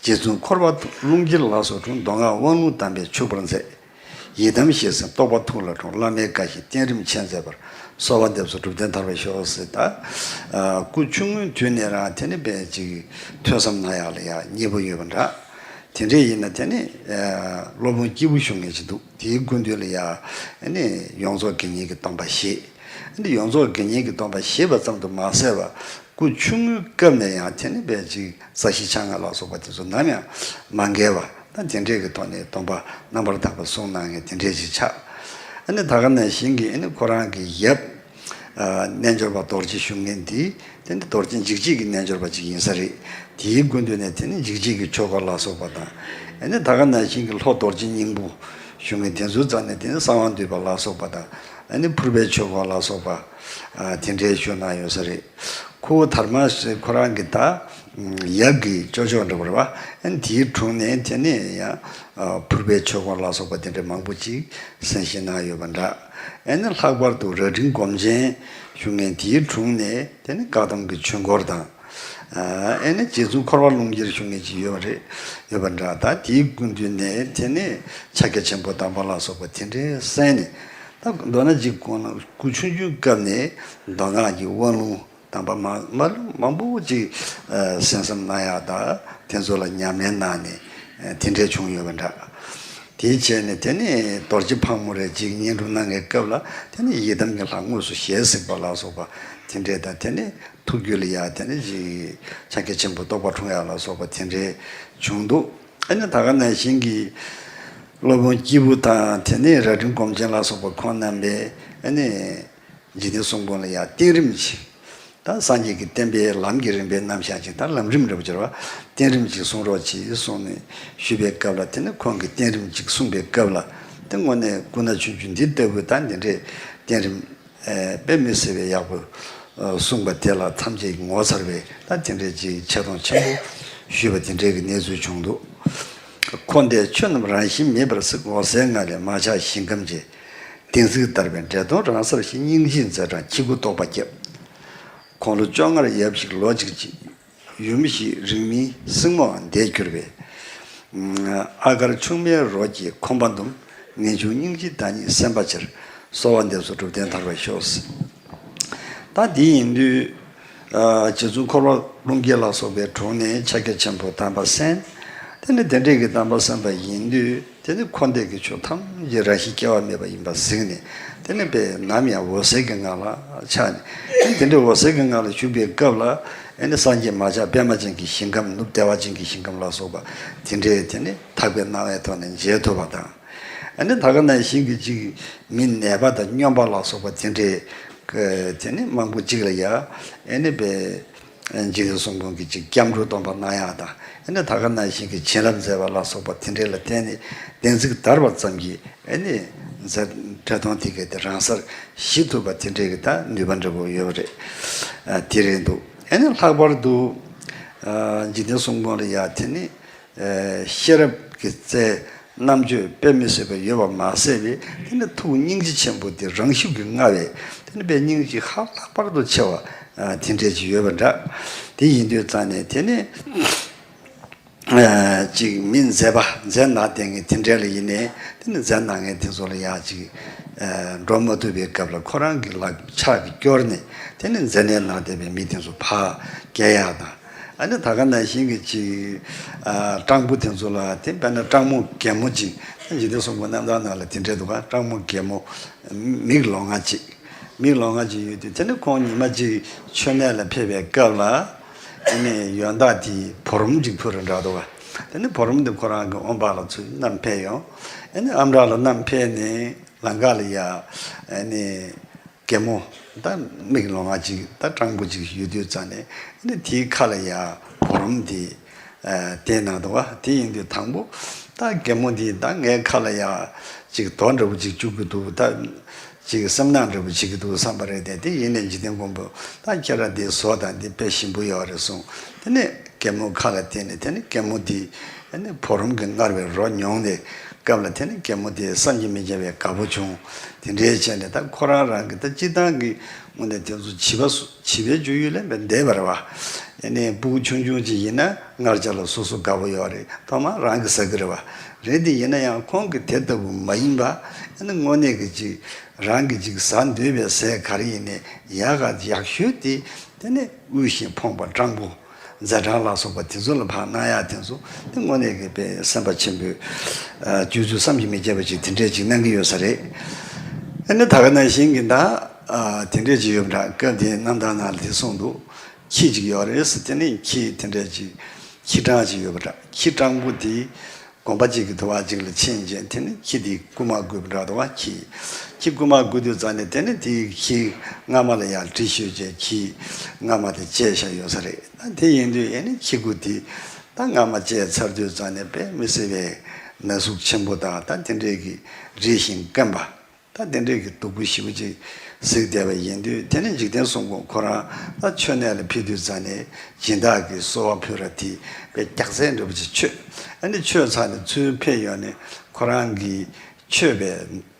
རྗེ་བཙུན་འཁོར་བ་རླུང་འཁྱིལ་ལ་སོགས་དྲུང་། མདོ་སྔགས་དབང་ལུང་གདམས་པས་ཕྱུག་པར་མཛད། ཡི་དམ་ཞེས་གསུངས། རྟོགས་པ་ཐུགས་ལ་འཁྲུངས། བླ་མའི་བཀའ་བཞིན་བསྟེན་རིམ་ཆད་མཛད་པར། གསོལ་བ་འདེབས་སོ་སྒྲུབ་བརྟན་ཐར་པར་ཤོག་ཟེར། ད་སྐུ་ཆུང་ངུའི་དུས་ནས་རང་དེ་ནི་དཔེ་ཅིག་ཐོས་བསམ་གནང་ཡག་ལ་ཡ་མཉེས་པོ་ཡོད་པ་འདྲ། དེ་འདྲས་ཡིན་ན་དེ་ནི་སློབ་དཔོན་སྐྱེས་བུ་ཞུ་མཁན་ཞིག་འདུག་དེའི་སྐུ་མདུན་ལ་ཡ་ནི་ཡོངས་རྫོགས་དགེ་བསྙེན་གྱི་སྡོམ་པ་བཞེས། ནི་ཡོངས་རྫོགས་དགེ་བསྙེན་གྱི་སྡོམ་པ་བཞེས་པ་ཙམ་དུ་མ་ཟད་པར། སྐུ་ཆུང་ངུའི་སྐབས་ནས་ཡང་དེ་ནི་དཔེ་ཅིག་རྩ་ཤེ་ཆང་ལ་སོགས་པ་དེ་ཚོ་ནམ་ཡང་མ་འགལ་བ། ད་དེ་འདྲས་ཀྱི་ཐོག་ནས་སྡོམ་པ་རྣམ་པར་དག་པ་བསྲུངས་གནང་མཁན་དེ་འདྲས་ཅིག་ཆགས། ཨ་ནི་ད་ག་ནང་བཞིན་གྱི་ཨ་ནི་ཁོ་རང་གི་ཡབ་ཨ་རྣལ་འབྱོར་པ་རྡོ་རྗེ་ཞུ་མཁན་འདི་དེ་ནི་རྡོ་རྗེ་འཇིགས་བྱེད་ཀྱི་རྣལ་འབྱོར་པ་ཅིག་ཡིན་ས་རེད། དེའི་སྐུ་མདུན་ནས་དེ་ནི་འཇིགས་བྱེད་ཀྱི་ཆོས་སྐོར་ལ་སོགས་པ་དང་། ཨ་ནི་ད་ག་ནང་བཞིན་གྱི་ལྷོ་རྡོ་རྗེ་སྙིང་པོ་ཞུ་མཁན་དེ་ཚོའི་རྩ་ནས་དེ་ནི་གསང་བ་འདུས་པ་ལ་སོགས་པ་དང་། ཨ་ནི་ཕུར་པའི་ཆོས་སྐོར་ལ་སོགས་པ་ཨ་དེ་འདྲའི་ཞུ་གནང་ཡོད་ས་རེད། ཁོ་བོ་དྷརྨ་ཤྲཱི་ཁོ་རང་གི་ད་ཡབ་ཀྱི་ཅོ་ཅོ་འདྲ་བོ་རེད་པ། ཨ་ནི་དེའི་དྲུང་ནས་དེ་ནས་ཡང་ཕུར་པའི་ཆོས་སྐོར་ལ་སོགས་པ་དེ་འདྲའི་མང་པོ་ཅིག་གསན་བཞེས་གནང་ཡོད་པ་འདྲ། ཨ་ནི་ལྷག་པར་དུ་རྭ་སྒྲེང་སྒོམ་ཆེན་ཞུ་མཁན་དེའི་དྲུང་ནས་དེ་ནི་བཀའ་གདམས་ཀྱི་ཆོས་སྐོར་དང་། ཨ་ནི་རྗེ་བཙུན་འཁོར་བ་ཀློང་རྒྱལ་ཞུ་མཁན་ཅིག་ཡོད་པ་རེད། ཡོད་པ་འདྲ། ད་དེའི་སྐུ་མདུན་ནས་དེ་ནས་ཕྱག་རྒྱ་ཆེན་པོ་དམ་པ་ལ་སོགས་པ་དེ་འདྲའི་གསན་ནས། ད་མདོར་ན་ཅིག་དགོངས་ན་སྐུ་ཆུང་ཆུང་སྐབས་ནས་མདོ་སྔགས་ཀྱི་དབང་ལུང་དམ་པ་མ་མ་ལུང་མང་པོ་ཅིག་གསན་བསམ་གནང་ཡག་དང་དེ་ཚོ་ལ་ཉམས་ལེན་གནང་ནས་དེ་འདྲས་བྱུང་ཡོད་པ་འདྲ། དེའི་རྗེས་ནས་དེ་ནས་རྡོ་རྗེ་ཕག་མོ་རེ་ཅིག་བསྙེན་སྒྲུབ་གནང་བའི་སྐབས་ལ་དེ་ནས་ཡི་དམ་གྱི་ལྷ་དངོས་སུ་ཞལ་གཟིགས་པ་ལ་སོགས་པ་དེ་འདྲས་དང་། དེ་ནས་ཐུགས་རྒྱུད་ལ་ཡང་དེ་ནས་ཅིག་ཕྱག་རྒྱ་ཆེན་པོ་རྟོགས་པ་འཁྲུངས་ཡག་ལ་སོགས་པ་དེ་འདྲས་བྱུང་འདུག་ཨ་ནི་ད་ག་ནང་བཞིན་གྱི་སློབ་དཔོན་སྐྱེས་བུ་དང་དེ་ནས་རྭ་སྒྲེང་སྒོམ་ཆེན་ལ་སོགས་པ་ཁོང་རྣམ་པས་ཨ་ནི་འཇིག་རྟེན་གསུམ་མགོན་ལ་ཡང་བསྟེན་རིམ་ཅིག་ད་སངས་རྒྱས་ཀྱི་བསྟན་པའི་ལམ་གྱི་རིམ་པའི་རྣམ་གཞག་ཅིག་ད་ལམ་རིམ་འདྲ་པོ་ཅིག་རེད་པ། བསྟེན་རིམ་ཅིག་གསུང་རོགས་གྱིས་གསུངས་ནས་ཞུས་པའི་སྐབས་ལ། དེ་ནས་ཁོང་གིས་བསྟེན་རིམ་ཅིག་གསུངས་པའི་སྐབས་ལ། དེ་དངོས་གནས་སྐུ་ན་ཆུང་ཆུང་འདི་ལྟ་བུའི་ད་འདི་འདྲའི་བསྟེན་རིམ་དཔེ་མི་སྲིད་པའི་ཡག་པོ་གསུངས་པ་དེ་ལ་ཐམས་ཅད་ངོ་མཚར་བའི་ད་དེ་འདྲའི་ཅིག་ཆེ་མཐོང་ཆེན་པོ་ཞུས་པ་དེ་འདྲའི་གི་གནས་ཚུལ་བྱུང་འདུག་ཁོ་འདས་ཆོས་རྣམས་རང་བཞིན་མེད་པར་གཟིགས། འོད་གསལ་ངང་ལས་མ་ཆགས་ཞིང་ཁམས་ཀྱི། བསྟན་གཟིགས་དར་བའི་འདྲེ་གདོན་རང་སར་ཞི། སྙིང་རྗེའི་མཛད་དང་ཁྱེད་སྐུ་རྟོགས་པ་ཁྱབ། དགུང་ལོ་བཅོ་ལྔར་ཡབ་གཞིས་ལོ་གཅིག་གཅིག་ཡུམ་གཞིས་རིང་མིན་སྲིང་མོའང་འདས་གྱུར་པའི། ཨ་དཀར་ཆུང་མའི་རོ་སྐྱེས་ཁོམ་པ་འདུམ། ངེས་འབྱུང་སྙིང་རྗེའི་བདག་ཉིད་སེམས་དཔའ་ཆེར། གསོལ་བ་འདེབས་སོ་སྒྲུབ་བརྟན་ཐར་པར་ཤོག་ད་འདི་ཡིན་དུས། རྗེ་བཙུན་འཁོར་བ་ཀློང་རྒྱལ་ལ་སོགས་པའི་དྲུང་ནས་ཕྱག་རྒྱ་ཆེན་པོ་དམ་པ་གསན། དེ་ནི་དེ་འདྲས་ཀྱི་དམ་པ་གསན་པ་ཡིན་དུས། དེ་ནི་འཁོར་འདས་ཀྱི་ཆོས་ཐམས་ཅད་རང་བཞིན་སྐྱེ་བ་མེད་པ་ཡིན་པར་གཟིགས་ནས། དེ་ནི་དཔེ་ནམ་ཡང་འོད་གསལ་གྱི་ངང་ལ་ཆགས་ནས། དེ་འདྲའི་འོད་གསལ་གྱི་ངང་ལ་བཞུགས་པའི་སྐབས་ལ། ཨ་ནི་སངས་རྒྱས་མ་ཆགས་པདྨ་ཅན་གྱི་ཞིང་ཁམས། ནུབ་བདེ་བ་ཅན་གྱི་ཞིང་ཁམས་ལ་སོགས་པ་དེ་འདྲའི་དེ་ནི་ཐར་པའི་སྣང་བའི་ཐོག་ནས་མཇལ་ཐུབ་པ་དང་། ཨ་ནི་ད་ག་ནང་བཞིན་གྱི་ཅིག་མི་ནད་པ་དང་སྨྱོན་པ་ལ་སོགས་པ་དེ་འདྲའི་དེ་ནི་མང་པོ་ཅིག་ལ་ཡ། ཨ་ནི་དཔེ། འཇིག་རྟེན་གསུམ་མགོན་གྱི་ཅིག་སྐྱབས་འགྲོ་སྡོམ་པ་གནང་ཡག་དང་། ཨ་ནི་ད་ག་ནང་བཞིན་གྱི་བྱིན་རླབས་མཛད་པ་ལ་སོགས་པ་དེ་འདྲས་ལ་བརྟེན་ནས་བསྟན་གཟིགས་དར་བ་ཙམ་གྱིས། ཨ་ནི་འདྲེ་གདོན་དེ་ག་དེ་རང་སར་ཞི་ཐུབ་པ་དེ་འདྲས་ཀྱི་ད་ནུས་པ་འདྲ་པོ་ཡོད་པ་རེད། ཨ་དེ་རེད་འདུག་ཨ་ནི་ལྷག་པར་དུ་འཇིག་རྟེན་གསུམ་མགོན་ལ་ཡ་དེ་ནི་ཤེས་རབ་ཀྱི་རྩལ་རྣམ་དཔྱོད་དཔེ་མི་སྲིད་པ་ཡོད་པ་མ་ཟད་པའི། དེ་ནི་ཐུགས་སྙིང་རྗེ་ཆེན་པོ་དེ་རང་ཤུགས་ཀྱིས་མངའ་བའི། དེ་ནི་དཔེ་སྙིང་རྗེ་ཧ་ལྷག་པར་དུ་ཆེ་བ་དེ་འདྲས་ཅིག་ཡོད་པ་འདྲ། དེ་ཡིན་དུས་ཙང་ནས་དེ་ནི་ཅིག་མི་མཛེས་པ་མཛེས་ནག་ལྡན་མཁན་དེ་འདྲས་ལ་ཡིན་ནའི། དེ་ནི་མཛེས་ནག་མཁན་དེ་ཚོ་ལ་ཡ་ཅིག་འགྲོ་མ་ཐུབ་པའི་སྐབས་ལ་ཁོ་རང་གི་ལག་ཕྱག་གིས་སྐྱོར་ནས། དེ་ནི་མཛེ་ནད་ན་བསྡད་པའི་མི་དེ་ཚོ་ཕར་རྒྱལ་ཡག་དང་། ཨ་ནི་ད་ག་ནང་བཞིན་གྱི་ཅིག་ཨ་སྤྲང་པོ་དེ་ཚོ་ལ། དེ་དཔེར་ན་སྤྲང་མོ་རྒན་མོ་ཅིག་ད་འཇིག་རྟེན་གསུམ་མགོན་རྣམ་ཐར་ནང་ལ་དེ་འདྲས་འདུག་ག་སྤྲང་མོ་རྒན་མོ་མིག་ལོང་ང་ཅིག་མིག་ལོང་ང་ཅིག་ཡོད་དུས། དེ་ནི་ཁོང་ཉི་མ་ཅིག་མཆོད་གནས་ལ་ཕེབས་པའི་སྐབས་ལ། ཨ་ནི་ཡོན་བདག་དེས་བུ་རམ་ཅིག་ཕུལ་རེ་འདྲ་འདུག་ག་དེ་ནི་བུ་རམ་དེ་ཁོ་རང་གི་ཨོམ་བག་ལ་ཚུར་བསྣམས་ཕེབས་ཡོང་། ཨ་ནི་ཨམ་བྲག་ལ་བསྣམས་ཕེབས་ནས་ལམ་ཁ་ལ་ཡ། ཨ་ནི། རྒན་མོ། ད་མིག་ལོང་ང་ཅིག་ད་སྤྲང་པོ་ཅིག་ཡོད་དུས་ཙང་ནས། ཨ་ནི་དེའི་ཁ་ལ་ཡ་བུ་རམ་དེ་ཨ་བསྟན་གནང་འདུག་ག་དེ་ཡིན་དུས་དང་པོ་ད་རྒན་མོ་དེས་ད་ངའི་ཁ་ལ་ཡ་ཅིག་རྡོ་འདྲ་པོ་ཅིག་བཅུག་གི་འདུག་ད་ཅིག་སེམས་ནག་འདྲ་པོ་བྱེད་ཀྱི་འདུག་བསམ་པ་རེད་དེ། དེ་ཡིན་ནའི་འཇིག་རྟེན་མགོན་པོས་ད་ཁྱེད་རང་དེའི་བཟོ་དང་འདི་དཔེ་ཞིམ་པོ་ཡོད་རེད་གསུངས། དེ་ནས་རྒན་མོ་ཁ་ལ་བསྟན་ནས། དེ་ནས་རྒན་མོ་དེས་ཨ་ནི་བུ་རམ་གྱིས་མངར་བའི་རོ་མྱོང་ནས། སྐབས་ལ་དེ་ནི་རྒན་མོ་དེ་བསམ་གྱིས་མི་ཁྱབ་པའི་དགའ་པོ་བྱུང་། དེ་འདྲའི་བྱས་ནས་ད་ཁོ་རང་རང་གི་ད་སྤྱིར་བཏང་གི་དངོས་གནས་དེ་ཚོ་བྱིས་པ་སུ་བྱིས་པའི་སྤྱོད་ཡུལ་ལས་མེད་འདས་པ་རེད་བ། ཨ་ནི་སྤུ་གུ་ཆུང་ཆུང་ཅིག་ཡིན་ན་མངར་ཆ་ལ་སོ་སོ་དགའ་པོ་ཡོད་རེད། ཐོག་མར་རང་གིས་ཟ་གི་རེད་བ། རེད་དེ་ཡིན་ན་ཡང་ཁོང་གིས་དེ་ལྟ་བུ་མ་ཡིན་པ། ཨ་ནི་དངོས་གནས་ཀྱི་ཅིག་རང་གིས་ཅིག་ཟ་འདོད་པའི་ཟས་ག་རེ་ཡིན་ནའི་ཡག་ག་ཡག་ཤོས་དེ། དེ་ནི་དབུལ་ཞིང་ཕོངས་པ་སྤྲང་པོ། རྫ་སྤྲང་ལ་སོགས་པ་དེ་ཚོ་ལ་ཕར་གནང་ཡག་དེ་ཚོ་དེ་དངོས་གནས་ཀྱི་དཔེ་སེམས་པ་ཆེན་པོས་སྤྱོད་ཚུལ་བསམ་གྱིས་མི་ཁྱབ་པ་ཅིག་དེ་འདྲས་ཅིག་གནང་གི་ཡོད་ས་རེད། ཨ་ནི་ད་ག་ནང་བཞིན་གྱི་ད་དེ་འདྲས་ཅིག་ཡོད་པ་འདྲ། སྐབས་དེའི་རྣམ་ཐར་ནང་ལ་དེ་གསུངས་འདུག། ཁྱི་ཅིག་ཡོད་རེད་ཟེར། དེ་ནི་ཁྱི་དེ་འདྲས་ཅིག་ཁྱི་སྤྲང་ཅིག་ཡོད་པ་འདྲ། ཁྱི་སྤྲང་པོ་དེ་དགོན་པ་ཅིག་གི་དུ་བ་ཅིག་ལ་ཕྱིན་རྗེས་དེ་ནི་ཁྱི་དེ་རྐུ་མ་རྐུས་པ་འདྲ་འདུག་བ། ཁྱི་ཁྱི་རྐུ་མ་རྐུ་དུས་ཙང་ནས་དེ་ནི་དེའི་ཁྱི་རྔ་མ་ལ་ཡར་དྲི་ཤོད་བྱས་ཁྱི་རྔ་མ་དེ་བཅད་བཞག་ཡོད་ས་རེད། ད་དེ་ཡིན་དུས་ཨེ་ནི་ཁྱི་རྐུ་དེ་ད་རྔ་མ་བཅད་ཚར་དུས་ཙང་ནས་དཔེ་མི་སྲིད་པའི་ན་ཟུག་ཆེན་པོ་དང་ད་དེ་འདྲས་ཀྱི་རིད་ཞིང་སྐེམ་པ། ད་དེ་འདྲས་ཀྱི་སྡུག་པོ་ཞེ་པོ་ཅིག་གཟིགས་བསྡད་པ་ཡིན་དུས། དེ་ནས་འཇིག་རྟེན་གསུམ་མགོན་ཁོ་རང་ད་མཆོད་གནས་ལ་ཕེབས་དུས་ཙང་ནས་སྦྱིན་བདག་གིས་གསོལ་བ་ཕུལ་ར་དེ་དཔེ་སྐྱག་རྫས་འདྲ་པོ་ཅིག་མཆོད། ཨ་ནི་མཆོད་ཚར་ནས་ཚུར་ཕེབས་ཡོང་ནས་ཁོ་རང་གིས་མཆོད་པའི་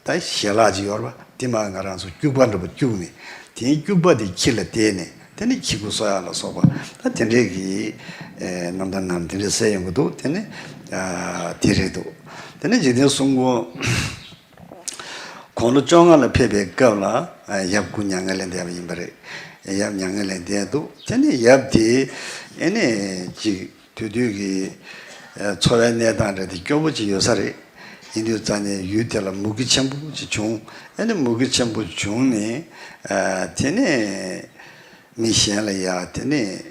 ད་ཞལ་ལག་ཅིག་ཡོད་རེད་བ། དེ་མར་ང་རང་ཚོ་སྐྱུག་པ་འདྲ་པོ་སྐྱུགས་ནས་དེའི་སྐྱུག་པ་དེ་ཁྱི་ལ་སྟེར་ནས་དེ་ནས་ཁྱི་རྐུ་གསོ་ཡག་ལ་སོགས་པ་ད་དེ་འདྲས་ཀྱི་ཨེ་རྣམ་ཐར་ནང་དེ་འདྲས་གསལ་ཡོང་གི་འདུག། དེ་ནི་ཨ་དེ་རེད་འདུག། དེ་ནས་འཇིག་རྟེན་གསུམ་མགོན་དགུང་ལོ་བཅོ་ལྔ་ལ་ཕེབས་པའི་སྐབས་ལ་ཨ་ཡབ་སྐུ་མྱ་ངན་ལས་འདས་པ་ཡིན་པ་རེད། ཡབ་མྱ་ངན་ལས་འདས་འདུག། དེ་ནས་ཡབ་དེ་ཨེ་ནས་ཅིག་དེ་དུས་ཀྱི་ཨ་འཚོ་བའི་གནས་སྟངས་རེད་དེ་སྐྱོ་པོ་ཅིག་ཡོད་ས་རེད། ཡིན་དུས་ཙང་ནས་ཡུལ་དེ་ལ་མུ་གེ་ཆེན་པོ་ཅིག་བྱུང་། ཨེ་ནས་མུ་གེ་ཆེན་པོ་བྱུང་ནས་ཨ་དེ་ནས་མི་གཞན་ལ་ཡ་དེ་ནས་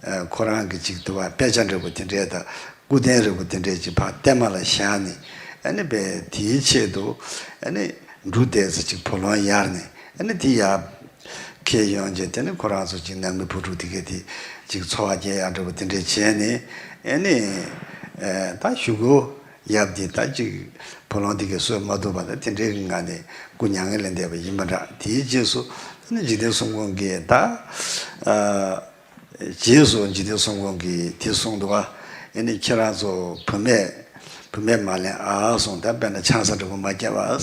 ཨ་ཁོ་རང་གི་ཅིག་དུ་བ་དཔེ་ཆ་འདྲ་པོ་དེ་འདྲས་དང་སྐུ་རྟེན་འདྲ་པོ་དེ་འདྲས་ཅིག་ཕར་བསྟན་མ་ལ་བཞག་ནས། ཨ་ནི་དཔེ་དེའི་ཆེད་དུ་ཨ་ནི་འབྲུ་དེ་ཚོ་ཅིག་བུ་ལོན་གཡར་ནས་ཨ་ནི་དེ་ཡར་འཁྱེར་ཡོང་རྗེས་དེ་ནི་ཁོ་རང་ཚོ་ཅིག་ནང་མི་བུ་ཕྲུག་དེ་གས་དེ་ཅིག་འཚོ་བ་སྐྱེལ་ཡག་འདྲ་པོ་དེ་འདྲས་བྱས་ནས། ཨ་ནི་ཨ་ད་གཞུག་གུ་ཡབ་དེ་ད་ཅིག་བུ་ལོན་དེ་གས་གསོས་མ་ཐུབ་པ་དང་དེ་འདྲའི་ངང་ནས་སྐུ་མྱ་ངན་ལས་འདས་པ་ཡིན་པ་འདྲ། དེའི་རྗེས་སུ་ད་ནི་འཇིག་རྟེན་གསུམ་མགོན་གྱིས་ད་ཨ་རྗེས་སུ་འཇིག་རྟེན་གསུམ་མགོན་གྱིས་དེ་གསུངས་འདུག་ག། ཨེ་ནི་ཁྱེད་རང་ཚོ་བུད་མེད་བུད་མེད་མ་ལེན་ཨ་གསུངས། ད་དཔེར་ན་ཆང་ས་འདྲ་པོ་མ་བརྒྱབ་ཨ།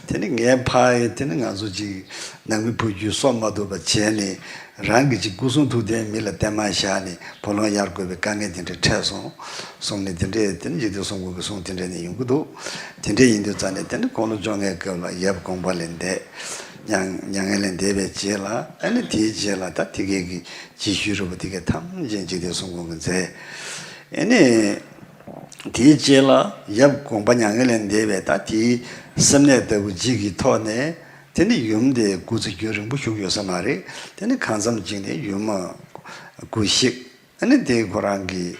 དེ་ནི་ངའི་ཕ་ཡིས་དེ་ནི་ང་ཚོ་ཅིག་ནང་མི་བུ་རྒྱུད་གསོ་མ་ཐུབ་པ་བྱས་ནས། རང་གི་ཅིག་སྐུ་གསུང་ཐུགས་རྟེན་མི་ལ་བརྟེན་མ་བཞག་ནས་བུ་ལོན་གཡར་དགོས་པའི་དཀའ་ངལ་དེ་འདྲ་འཕྲད་སོང་གསུངས་ནས། དེ་འདྲས་དེ་ནི་འཇིག་རྟེན་གསུམ་མགོན་གྱི་གསུང་དེ་འདྲས་ནས་ཡོང་གི་འདུག། དེ་འདྲས་ཡིན་དུས་ཙང་ནས་དེ་ནི་དགུང་ལོ་བཅོ་ལྔའི་སྐབས་ལ་ཡབ་དགོངས་པ་ལས་འདས། མྱ་མྱ་ངན་ལས་འདས་པའི་རྗེས་ལ། ཨ་ནི་དེའི་རྗེས་ལ་ད་དེ་གས་ཀྱི་རྗེས་ཤུལ་རིལ་བུ་དེ་གས་ཐམས་ཅད་འཇིག་རྟེན་གསུམ་མགོན་གྱིས་མཛད། ཨ་ནི་དེའི་རྗེས་ལ་ཡབ་དགོངས་པ་མྱ་ངན་ལས་འདས་པའི་ད་དེའི་སེམས་ནད་ལྟ་བུ་ཅིག་གི་ཐོག་ནས། དེ་ནི་ཡུམ་དེ་སྐུ་ཚེ་རྒྱུན་རིང་པོ་བཞུགས་ཡོད་ས་མ་རེད། དེ་ནི་གང་འཚམ་ཅིག་ནས་ཡུམ་མ་སྐུ་གཤེགས། ཨ་ནི་དེ་ཁོ་རང་གི་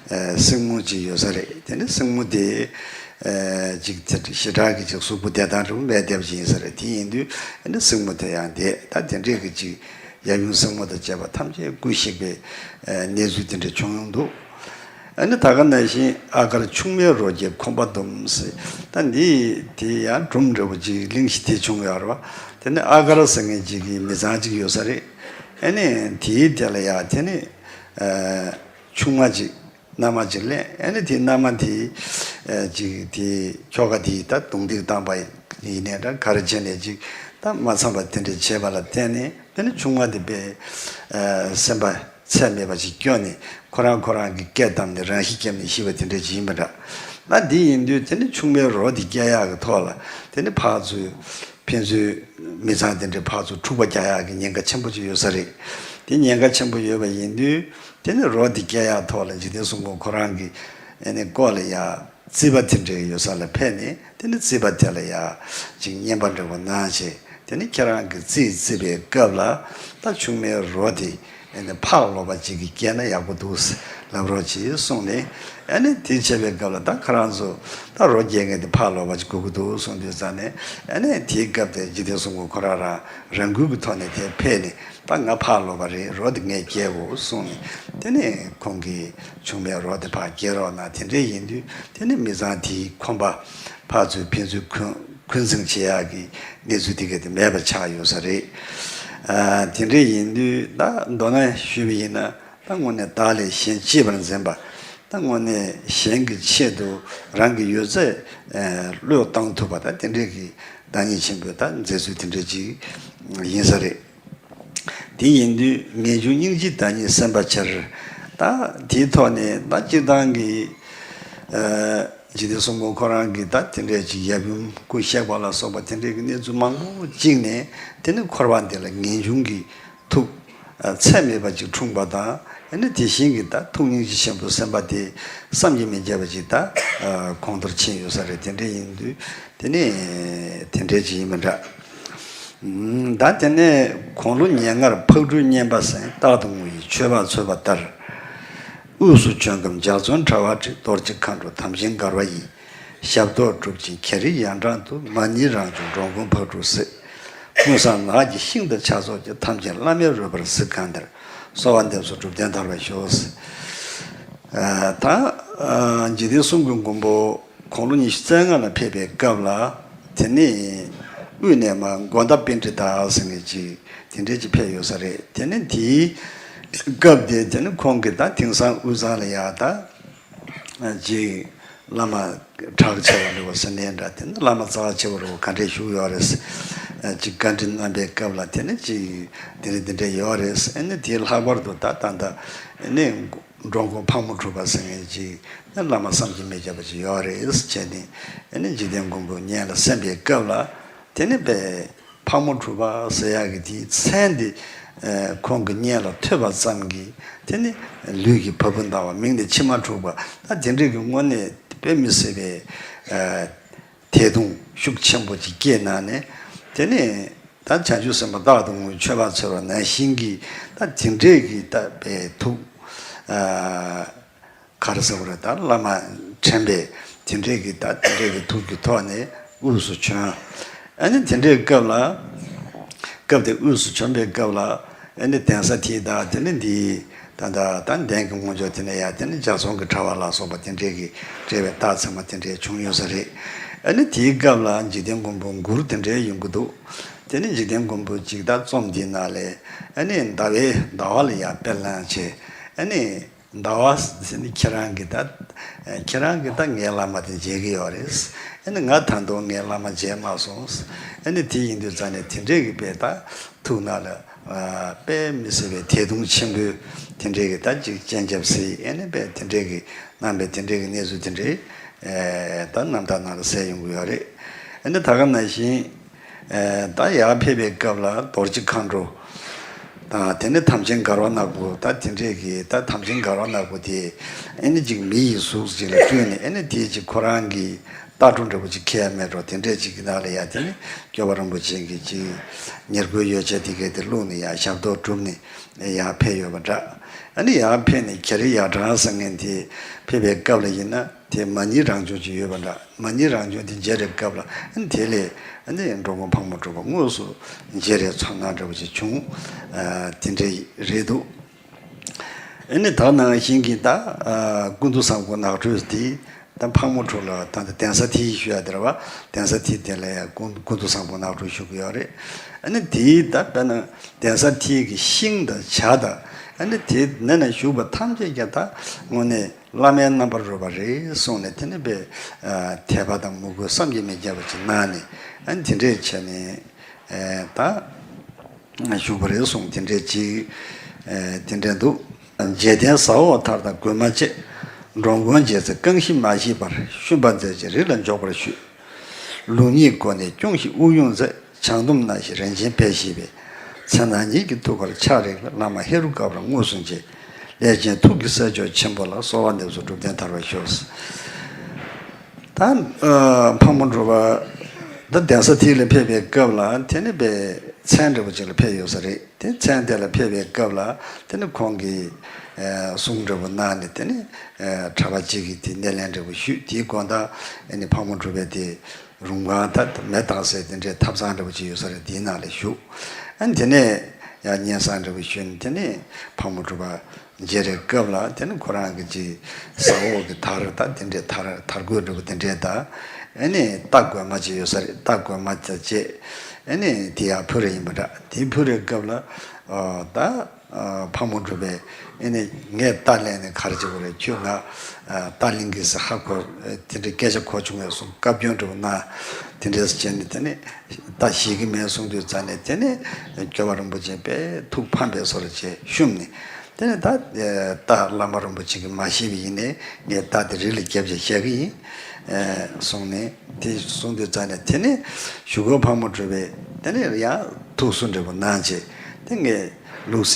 ཨ་སྲིང་མོ་ཅིག་ཡོད་ས་རེད། དེ་ནི་སྲིང་མོ་དེ་ཨ་ཅིག་དེ་ཞེ་དྲག་གི་ཅིག་གཟུགས་པོ་བདེ་ཐང་རིང་པོ་མེད་བསྡད་པ་ཅིག་ཡིན་ས་རེད། དེ་ཡིན་དུས་ཨ་ནི་སྲིང་མོ་དེ་ཡང་བསྡད། ད་དེ་འདྲས་ཀྱི་ཅིག་ཡབ་ཡུམ་སྲིང་མོ་དང་བཅས་པ་ཐམས་ཅད་སྐུ་གཤེགས་པའི་ཨ་གནས་ཚུལ་དེ་འདྲ་བྱུང་ཡོང་འདུག། ཨ་ནི་ད་ག་ནང་བཞིན་ཨ་གར་ཆུང་མའི་རོ་བརྒྱའི་ཁོམ་པ་འདུམ་ཟེར། ད་འདི་དེ་ཡང་སྒྲུང་འདྲ་པོ་ཅིག་གླེང་གཞི་དེ་བྱུང་ཡོད་རེད་བ། དེ་ནི་ཨ་གར་ཟེར་མཁན་ཅིག་གི་མི་ཚང་ཅིག་ཡོད་ས་རེད། ཨ་ནི་དེའི་དེ་ལ་ཡང་དེ་ནི་ཨ་ཆུང་མ་ཅིག་མནའ་མ་ཅིག་ལེན། ཨ་ནི་དེའི་མནའ་མ་དེ་ཨ་ཅིག་དེ་ཁྱོ་ག་དེ་ད་རྡུང་རྡེག་བཏང་པ་ཡིན་ནའི་འདྲ་ག་རེ་བྱས་ནའི་ཅིག་ད་མ་འཚམ་པ་དེ་འདྲ་བྱས་པ་ལ་བརྟེན་ནས། དེ་ནི་ཆུང་མ་དེ་དཔེ་ཨ་སེམས་པ་ཚད་མེད་པ་ཞིག་སྐྱོ་ནས་ཁོ་རང་ཁོ་རང་གི་སྐད་བསྡམས་ནས་རང་ཤི་བརྒྱབ་ནས་ཤི་བ་དེ་འདྲ་ཅིག་ཡིན་པ་འདྲ། ད་འདི་ཡིན་དུས་དེ་ནི་ཆུང་མའི་རོ་དེ་སྐྱེལ་ཡག་གི་ཐོག་ལ་དེ་ནི་ཕར་ཚུར་ཕན་ཚུན་མི་ཚང་དེ་འདྲའི་ཕར་ཚུར་འཁྲུག་པ་རྒྱག་ཡག་གི་ཉེན་ཁ་ཆེན་པོ་ཅིག་ཡོད་ས་རེད། དེ་ཉེན་ཁ་ཆེན་པོ་ཡོད་པ་ཡིན་དུས་དེ་ནི་རོ་དེ་སྐྱེལ་ཡག་ཐོག་ལ་འཇིག་རྟེན་གསུམ་མགོན་ཁོ་རང་གི་ཨ་ནི་སྐོར་ལ་ཡ། རྩིས་པ་དེ་འདྲའི་ཡོད་ས་ལ་ཕེབས་ནས་དེ་ནི་རྩིས་པ་དེ་ལ་ཡ་ཅིག་རྔན་པ་འདྲ་པོ་གནང་བྱས། དེ་ནི་ཁྱེད་རང་གི་རྩིས་རྩིས་པའི་སྐབས་ལ་ད་ཆུང་མའི་རོ་དེ་ཨ་ནི་ཕག་ལོག་པ་ཅིག་གིས་བསྐྱལ་ན་ཡག་པོ་འདུག་ལབ་རོགས་གྱིས་གསུངས་ནས། ཨ་ནི་དེ་བྱས་པའི་སྐབས་ལ་ད་ཁོ་རང་ཚོ་ད་རོ་སྐྱེལ་མཁན་དེ་ཕག་ལོག་པ་ཅིག་དགོས་ཀྱི་འདུག་གསུངས་དུས་ཙང་ནས། ཨ་ནི་དེའི་སྐབས་དེ་འཇིག་རྟེན་གསུམ་མགོན་ཁོ་རང་རང་རང་འགུལ་གྱི་ཐོག་ནས་དེ་ཕེབས་ནས། ད་ང་ཕག་ལོག་པ་རེད། རོ་དེ་ངས་སྐྱེལ་དགོས་གསུངས་ནས། དེ་ནས་ཁོང་གིས་ཆུང་མའི་རོ་དེ་ཕར་སྐྱེལ་རོགས་གནང་། དེ་འདྲས་ཡིན་དུས་དེ་ནས་མི་ཚང་དེའི་ཁོམ་པ་ཕར་ཚུར་ཕན་ཚུན་འཁོན་འཁོན་འཛིང་བྱེད་ཡག་གི་གནས་ཚུལ་དེ་ག་དེ་མེད་པ་ཆགས་ཡོད་ས་རེད། ཨ་དེ་འདྲས་ཡིན་དུས་ད་མདོར་ན་ཞུས་པ་ཡིན་ན། ད་དངོས་གནས་བདག་ལས་གཞན་གཅེས་པར་འཛིན་པ། ད་དངོས་གནས་གཞན་གྱི་ཆེད་དུ་རང་གི་ཡོད་ཚད་ཨ་བློས་བཏང་ཐུབ་པ། ད་དེ་འདྲས་ཀྱི་བདག་ཉིད་ཆེན་པོའི་ད་མཛད་ཚུལ་དེ་འདྲས་ཅིག་ཡིན་ས་རེད། དེ་ཡིན་དུས་ངེས་འབྱུང་སྙིང་རྗེའི་བདག་ཉིད་སེམས་དཔའ་ཆེར། ད་དེའི་ཐོག་ནས་ད་སྤྱིར་བཏང་གི་ཨ་འཇིག་རྟེན་གསུམ་མགོན་ཁོ་རང་གིས་ད་དེ་འདྲས་ཅིག་ཡབ་ཡུམ་སྐུ་གཤེགས་པ་ལ་སོགས་པ་དེ་འདྲས་ཀྱི་གནས་ཚུལ་མང་པོ་གཅིག་ནས། དེ་ནི་འཁོར་བ་འདི་ལ་ངེས་འབྱུང་གི་ཐུགས་ཚད་མེད་པ་ཅིག་འཁྲུངས་པ་དང་། ཨ་ནི་དེ་བཞིན་གྱི་ད་ཐུགས་སྙིང་རྗེ་ཆེན་པོའི་སེམས་དཔའ་དེ་བསམ་གྱིས་མི་ཁྱབ་པ་ཅིག་ད་གོང་མཐོར་ཕྱིན་ཡོད་ས་རེད། དེ་འདྲས་ཡིན་དུས་དེ་ནི་དེ་འདྲས་ཅིག་ཡིན་པ་འདྲ། ད་དེ་ནས་དགུང་ལོ་ཉེར་ལྔར་ཕག་གྲུའི་བསྙེན་པ་གསན། རྟག་ཏུ་ངུ་ཡི་མཆོད་པ་འཚོལ་བ་ལྟར། དབུས་སུ་བྱོན་སྐབས་འཇའ་ཚོན་འཁྲ་བ་བྲིས། རྡོ་རྗེ་མཁའ་འགྲོ་དམ་ཅན་མགར་བ་ཡི། ཞབས་ཏོག་སྒྲུབ་ཅིང་ཁྱེར་རིའི་ཡང་འབྲང་དུ། མ་ཎིའི་རང་བྱུང་འགྲོ་མགོན་ཕག་གྲུ་གཟིགས། དངོས་སམ་ནགས་ཀྱི་ཤིང་དང་ཆ་སོགས་ཀྱི། ཐམས་ཅད་བླ་མེད་རོལ་པར་གཟིགས་གང་དེར། གསོལ་བ་འདེབས་སོ་སྒྲུབ་བརྟན་དར་བར་ཤོག། ད་འཇིག་རྟེན་གསུམ་གྱི་མགོན་པོ་དགུང་ལོ་ཉི་ཤུ་རྩ་ལྔ་ལ་ཕེབས་པའི་སྐབས་ལ། དེ་ནས་དབུས་ནས་མར་མགོན་ཟླ་པཎྜི་ཏ་ཟེར་མཁན་ཅིག་དེ་འདྲས་ཅིག་ཕེབས་ཡོད་ས་རེད། དེ་ནས་དེའི་སྐབས་དེ་དེ་ནས་ཁོང་གིས་ད་དེང་སང་དབུས་གཙང་ལ་ཡ་ད་ཅིག་བླ་མ་གྲགས་ཆེ་བ་འདྲ་བོ་ཟེར་ནའི་འདྲ། དེ་ནས་བླ་མ་རྩ་བ་ཆེ་བ་འདྲ་བོ་ག་འདྲས་བཞུགས་ཡོད་རེད། ཅིག་བཀའ་འདྲི་གནང་པའི་སྐབས་ལ་དེ་ནས་ཅིག་དེ་འདྲས་དེ་འདྲས་ཡོད་རེད། ཨ་ནི་དེའི་ལྷག་པར་དུ་ད་ད་ད་ནི། འགྲོ་མགོན་ཕག་མོ་གྲུ་པ་ཟེར་མཁན་ཅིག་ནི་བླ་མ་བསམ་གྱིས་མི་ཁྱབ་པ་ཅིག་ཡོད་རེད་ཟེར་བྱས་ནས། ཨ་ནི་འཇིག་རྟེན་མགོན་པོའི་སྙན་ལ་གསན་པའི་སྐབས་ལ། དེ་ནི་པས་ཕག་མོ་གྲུ་པ་ཟེར་ཡག་གི་དེའི་མཚན་འདི་ཁོང་གི་སྙན་ལ་ཐོས་པ་ཙམ་གྱིས། དེ་ནི་ལུས་ཀྱི་བ་སྤུ་ལྡང་བ། མིག་ནི་མཆི་མ་འཁྲུགས་པ། ད་དེ་འདྲའི་གི་དངོས་གནས་དཔེ་མི་སྲིད་པའི་དད་གདུང་ཤུགས་ཆེན་པོ་ཅིག་སྐྱེས་གནང་ནས། དེ་ནི། ད་བྱང་ཆུབ་སེམས་དཔའ་རྟག་ཏུ་ངུ་མཆོད་པ་འཚོལ་བ་ནང་བཞིན་གྱི་ད་དེ་འདྲས་ཀྱི་ད་པའི་ཐུགས་ཨ་ག་རེ་ཟེར་དགོས་རེད། ད་བླ་མ་དྲན་པའི་དེ་འདྲས་ཀྱི་ད་དེ་འདྲས་ཀྱི་ཐུགས་ཀྱི་ཐོག་ནས་དབུས་སུ་བྱོན། ཨ་ནི་དེ་འདྲའི་སྐབས་ལ། སྐབས་དེ་དབུས་སུ་བྱོན་པའི་སྐབས་ལ། ཨ་ནི་གདན་ས་དེའི་ད་དེ་ནི་འདི་ད་ད་ད་གདན་གྱི་ངོས་ཕྱོགས་དེ་ནས་ཡ་དེ་ནི་འཇའ་ཚོན་གྱི་འཁྲ་བ་ལ་སོགས་པ་དེ་འདྲས་ཀྱི་འབྲེལ་བའི་རྟགས་ཚང་མ་དེ་འདྲས་བྱུང་ཡོད་ས་རེད། ཨ་ནི་དེའི་སྐབས་ལ་འཇིག་རྟེན་མགོན་པོ་མགུར་དེ་འདྲའི་ཡོང་གི་འདུག་དེ་ནི་འཇིག་རྟེན་མགོན་པོ་ཅིག་ད་རྩོམ་འདིའི་ནང་ལས། ཨ་ནི་ཟླ་བའི་ཟླ་བ་ལ་ཡང་དཔེ་བླངས་བྱས། ཨ་ནི་ཟླ་བ་ཟེར་ནི་ཁྱེད་རང་གིས་ད། ཁྱེད་རང་གིས་ད་ངའི་བླ་མ་དེ་མཇལ་གྱི་ཡོད་རེད། ཨ་ནི་ང་ད་དུང་ངའི་བླ་མ་མཇལ་མ་སོང་། ཨ་ནི་དེ་ཡིན་དུས་ཙང་ནས་དེ་འདྲས་ཀྱི་དཔེ་ད་ཐུགས་ནང་ལ་དཔེ་མི་སྲིད་པའི་དད་གདུང་ཆེན་པོས་དེ་འདྲས་ཀྱི་ད་ཅིག་སྤྱན་ཆབ་གཟིགས། ཨ་ནི་དཔེ་དེ་འདྲས་ཀྱི་གནང་བའི་དེ་འདྲས་ཀྱི་གནས་ཚུལ་དེ་འདྲས་ད་རྣམ་ཐར་ནང་ལ་གསལ་ཡོང་གི་ཡོད་རེད། ཨ་ནི་ད་ག་ནང་བཞིན། ད་ཡར་ཕེབས་པའི་སྐབས་ལ་རྡོ་རྗེ་མཁའ་འགྲོ་དང་། དེ་ནས་དམ་ཅན་མགར་བ་ནག་པོ། ད་དེ་འདྲས་ཀྱི་ད་དམ་ཅན་མགར་བ་ནག་པོ་དེ་ཨ་ནི་ཅིག་མི་ཡི་གཟུགས་ཅིག་ལ་སྤྲུལ་ནས། ཨ་ནི་དེ་ཅིག་ཁོ་རང་གི་ལྟ་གྲུབ་འདྲ་པོ་ཅིག་ཁྱད་མེད་འགྲོ། དེ་འདྲས་ཅིག་གི་ནང་ལ་ཡ་དེ་ནི་སྐྱོབ་པ་རིན་པོ་ཆེ་གི་ཅིག་ཉེར་མཁོའི་ཡོ་བྱད་དེ་གས་དེ་བླུགས་ནས་ཡ་ཞབས་ཏོག་བསྒྲུབས་ནས་ཡར་ཕེབས་ཡོད་པ་འདྲ། ཨ་ནི་ཡར་ཕེབས་ནས་ཁྱེད་རི་ཡར་དྲངས་ཟེར་མཁན་དེ་ཕེབས་པའི་སྐབས་ལ་ཡིན་ན། དེ་མ་ཎི་རང་བྱུང་ཅིག་ཡོད་པ་འདྲ། མ་ཎི་རང་བྱུང་དེ་མཇལ་བའི་སྐབས་ལ། ཨ་ནི་དེ་ལས་ཨ་ནི་འགྲོ་མགོན་ཕག་མོ་གྲུ་པ་དངོས་སུ་མཇལ་བའི་ཚོར་སྣང་འདྲ་བོ་ཅིག་བྱུང་། ཨ་དེ་འདྲ་རེད་འདུག་ཨ་ནི་ད་ནང་བཞིན་གྱི་ད་ཨ་ཀུན་ཏུ་བཟང་པོ་ནགས་ཁྲོད་དེ་ད་ཕག་མོ་གྲུ་ལ་ད་ལྟ་གདན་ས་དེའི་ཞུ་ཡ་དེ་རེད་བ། གདན་ས་དེའི་དེ་ལ་ཡ་ཀུན་ཀུན་ཏུ་བཟང་པོ་ནགས་ཁྲོད་ཞུ་གི་ཡོད་རེད། ཨ་ནི་དེའི་ད་དཔེར་ན་གདན་ས་དེའི་གི་ཤིང་དང་བྱ་དང་། ཨ་ནི་དེ་ནང་ན་བཞུགས་པ་ཐམས་ཅད་ཀྱང་ད་དངོས་གནས། བླ་མའི་རྣམ་པར་རོལ་པ་རེད་གསུངས་ནས། དེ་ནས་དཔེ་དད་པ་དང་མོས་གུས་བསམ་གྱིས་མི་ཁྱབ་པ་ཅིག་གནང་ནས། ཨ་ནི་དེ་འདྲས་བྱས་ནས་ད་བཞུགས་པ་རེད་གསུངས། དེ་འདྲས་ཅིག་དེ་འདྲས་འདུག་འཇིག་རྟེན་ཟ་འོག་ཐར་དང་རྒོད་མ་བཅས། འགྲོ་མགོན་མཇལ་ཚེ་རྐང་བཞི་མ་བཞེས་པར། ཤུན་པ་མཛད་ཅིང་རི་ལ་འཇོག་པར་ཞུས། ལུགས་གཉིས་སྒོ་ནས་སྐྱོང་ཞིང་དབུགས་དབྱུང་མཛད། བྱང་སྡོམ་གནང་ཞིང་རིན་ཆེན་ཕལ་བཞེས་པའི། ཚེ་ན་ཉིད་ཀྱི་ཐུགས་ཀར་ཕྱག་རིག་ལ། བླ་མ་ཧེ་རུ་ཀ་པར་དངོས་སུ་མཇལ། ལས་ཅན་ཐུགས་ཀྱི་སྲས་མཆོག་ཆེན་པོ་ལ། གསོལ་བ་འདེབས་སོ་སྒྲུབ་བརྟན་དར་བར་ཤོག་ད་ཕག་མོ་གྲུ་པ་ད་གདན་ས་དེ་ལ་ཕེབས་པའི་སྐབས་ལ། དེ་ནི་པའི་མཚན་འདྲ་པོ་ཅིག་ལ་ཕེབས་ཡོད་ས་རེད། དེ་མཚན་དེ་ལ་ཕེབས་པའི་སྐབས་ལ་དེ་ནི་ཁོང་གིས་གསུང་འདྲ་པོ་གནང་ནས། དེ་ནི་གྲྭ་པ་གཅིག་གིས་དེ་སྣེ་ལེན་འདྲ་པོ་ཞུས། དེའི་དགོང་དག་ཨ་ནི་ཕག་མོ་གྲུ་པས་དེ། རུམ་ཁང་ད་མེ་བཏང་སའི་དེ་འདྲའི་ཐབ་ཚང་འདྲ་པོ་ཅིག་ཡོད་ས་རེད། དེའི་ནང་ལ་བཞུགས། ཨ་ནི་དེ་ནས་ཡང་སྙན་སེང་འདྲ་པོ་ཞུས་ནས། དེ་ནས་ཕག་མོ་གྲུ་པ་མཇལ་བའི་སྐབས་ལ། དེ་ནས་ཁོ་རང་གི་ཅིག་ཟ་འོག་གི་དར་ད་དེ་འདྲའི་དར་དར་གོས་འདྲ་པོ་དེ་འདྲའི་ད། ཨ་ནི་རྟ་རྒོད་མ་ཅིག་ཡོད་ས་རེད། རྟ་རྒོད་མ་དང་བཅས། ཨ་ནི་དེ་ཡར་ཕུལ་རེ་ཡིན་པ་འདྲ། དེ་ཕུལ་རེ་སྐབས་ལ་ཨ་ད་ཨ་ཕག་མོ་གྲུ་པས་ཨ་ནི་ངས་རྟ་ལེན་ནས་ག་རེ་བྱེད་དགོས་རེད། ཁྱོད་ང་ཨ་རྟ་ལེན་གི་ཟེར་ཧ་གོ། དེ་འདྲའི་སྐད་ཆ་གོ་བྱུང་བས་གསུངས། བཀའ་བཀྱོན་འདྲ་པོ་གནང་། དེ་འདྲས་བྱས་ནས་དེ་ནས་རྟ་བཞེས་ཀྱི་མེད་གསུངས་དུས་ཙང་ནས་དེ་ནས་སྐྱོབ་པ་རིན་པོ་ཆེ་དཔེ་ཐུགས་ཕམ་པའི་བཟོ་འདྲ་བྱས་བཤུམས་ནས། དེ་ནས་ད་ཨ་རྟ་བླ་མ་རིན་པོ་ཆེ་གིས་མ་བཞེས་པ་ཡིན་ནའི་ངས་རྟ་དེ་རི་ལ་བརྒྱབ་བྱས་བཞག་གི་ཡིན་ཨ་གསུངས་ནས། དེ་གསུངས་དུས་ཙང་ནས་དེ་ནས་གཞུག་གུ་ཕག་མོ་གྲུ་པས་དེ་ནས་ཡང་ཐུགས་གསོ་འདྲ་པོ་གནང་བྱས། དེ་ངས་ལུགས་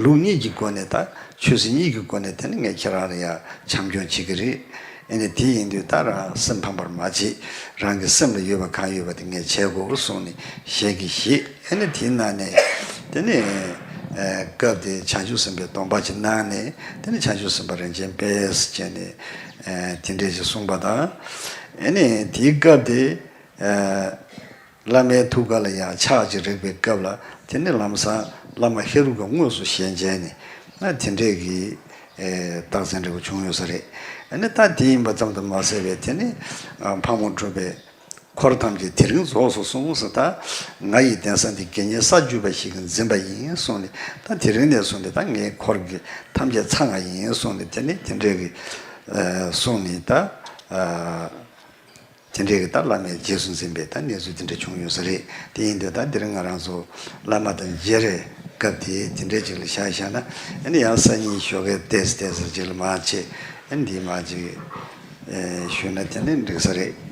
ལུགས་གཉིས་ཀྱི་སྒོ་ནས་ད་ཆོས་སྲིད་གཉིས་ཀྱི་སྒོ་ནས་དེ་ནས་ངས་ཁྱེད་རང་ལ་ཡང་བྱམས་སྐྱོང་བྱེད་ཀྱི་རེད། ཨ་ནི་དེ་ཡིན་དུས་ད་རང་སེམས་ཕམ་པར་མ་བྱེད། རང་གི་སེམས་ལ་ཡོད་པ་གང་ཡོད་པ་དེ་ངས་བྱེད་དགོས་གསུངས་ནས་ཞལ་གྱིས་བཞེས། ཨ་ནི་དེའི་ནང་ནས་དེ་ནས་ཨ་སྐབས་དེ་བྱང་ཆུབ་སེམས་དཔའི་སྡོམ་པ་ཅིག་གནང་ནས། དེ་ནས་བྱང་ཆུབ་སེམས་དཔའ་རིན་ཆེན་དཔལ་ཟེར་བྱས་ནས་ཨ་དེ་འདྲས་ཅིག་གསུངས་པ་དང་། ཨ་ནི་དེའི་སྐབས་དེ་ཨ་བླ་མའི་ཐུགས་ཀ་ལ་ཡང་ཆག་ཅིག་རེག་པའི་སྐབས་ལ། དེ་ནས་ལམ་སང་བླ་མ་ཧེ་རུ་ཀ་དངོས་སུ་ཞལ་མཇལ་ནས་ཨ་དེ་འདྲས་ཀྱི་ཨེ་རྟགས་མཚན་འདྲ་པོ་བྱུང་ཡོད་ས་རེད། ཨ་ནི་ད་དེ་ཡིན་པ་ཙམ་དུ་མ་ཟད་པའི་དེ་ནི་ཨ་ཕག་མོ་གྲུ་པས་འཁོར་ཐམས་ཅད་དེ་རིང་རྫོགས་སོ་གསུངས་སོ། ད་ང་ཡི་གདན་ས་འདི་དགེ་བསྙེན་ས་བཅུ་པ་ཞིག་གིས་འཛིན་པ་ཡིན་གསུངས་ནས། ད་དེ་རིང་ནས་བཟུང་སྟེ་ད་ངའི་འཁོར་གྱི་ཐམས་ཅད་ཚང་ང་ཡིན་གསུངས་ནས། དེ་ནི་དེ་འདྲས་ཀྱི་ཨ་གསུངས་ནས་ད་ཨ། དེ་འདྲའི་གི་ད་བླ་མའི་རྗེས་སུ་འཛིན་པའི་ད་གནས་ཚུལ་དེ་འདྲ་བྱུང་ཡོད་ས་རེད། དེ་ཡིན་དུས་ད་འདིར་ང་རང་ཚོ་བླ་མ་དང་མཇལ་རེས་སྐབས་དེ་དེ་འདྲའི་ཅིག་ལ་བཞག་བཞག་ན། ཨ་ནི་ཡང་སང་ཉིན་ཞོགས་ཀས་ཏོག་ཙམ་ཏོག་ཙམ་ཅིག་ལ་མར་བྱས། ཨ་ནི་འདི་མར་ཅིག་ཨེ་ཞུས་ན་དེ་ནི་འགྲིག་ས་རེད།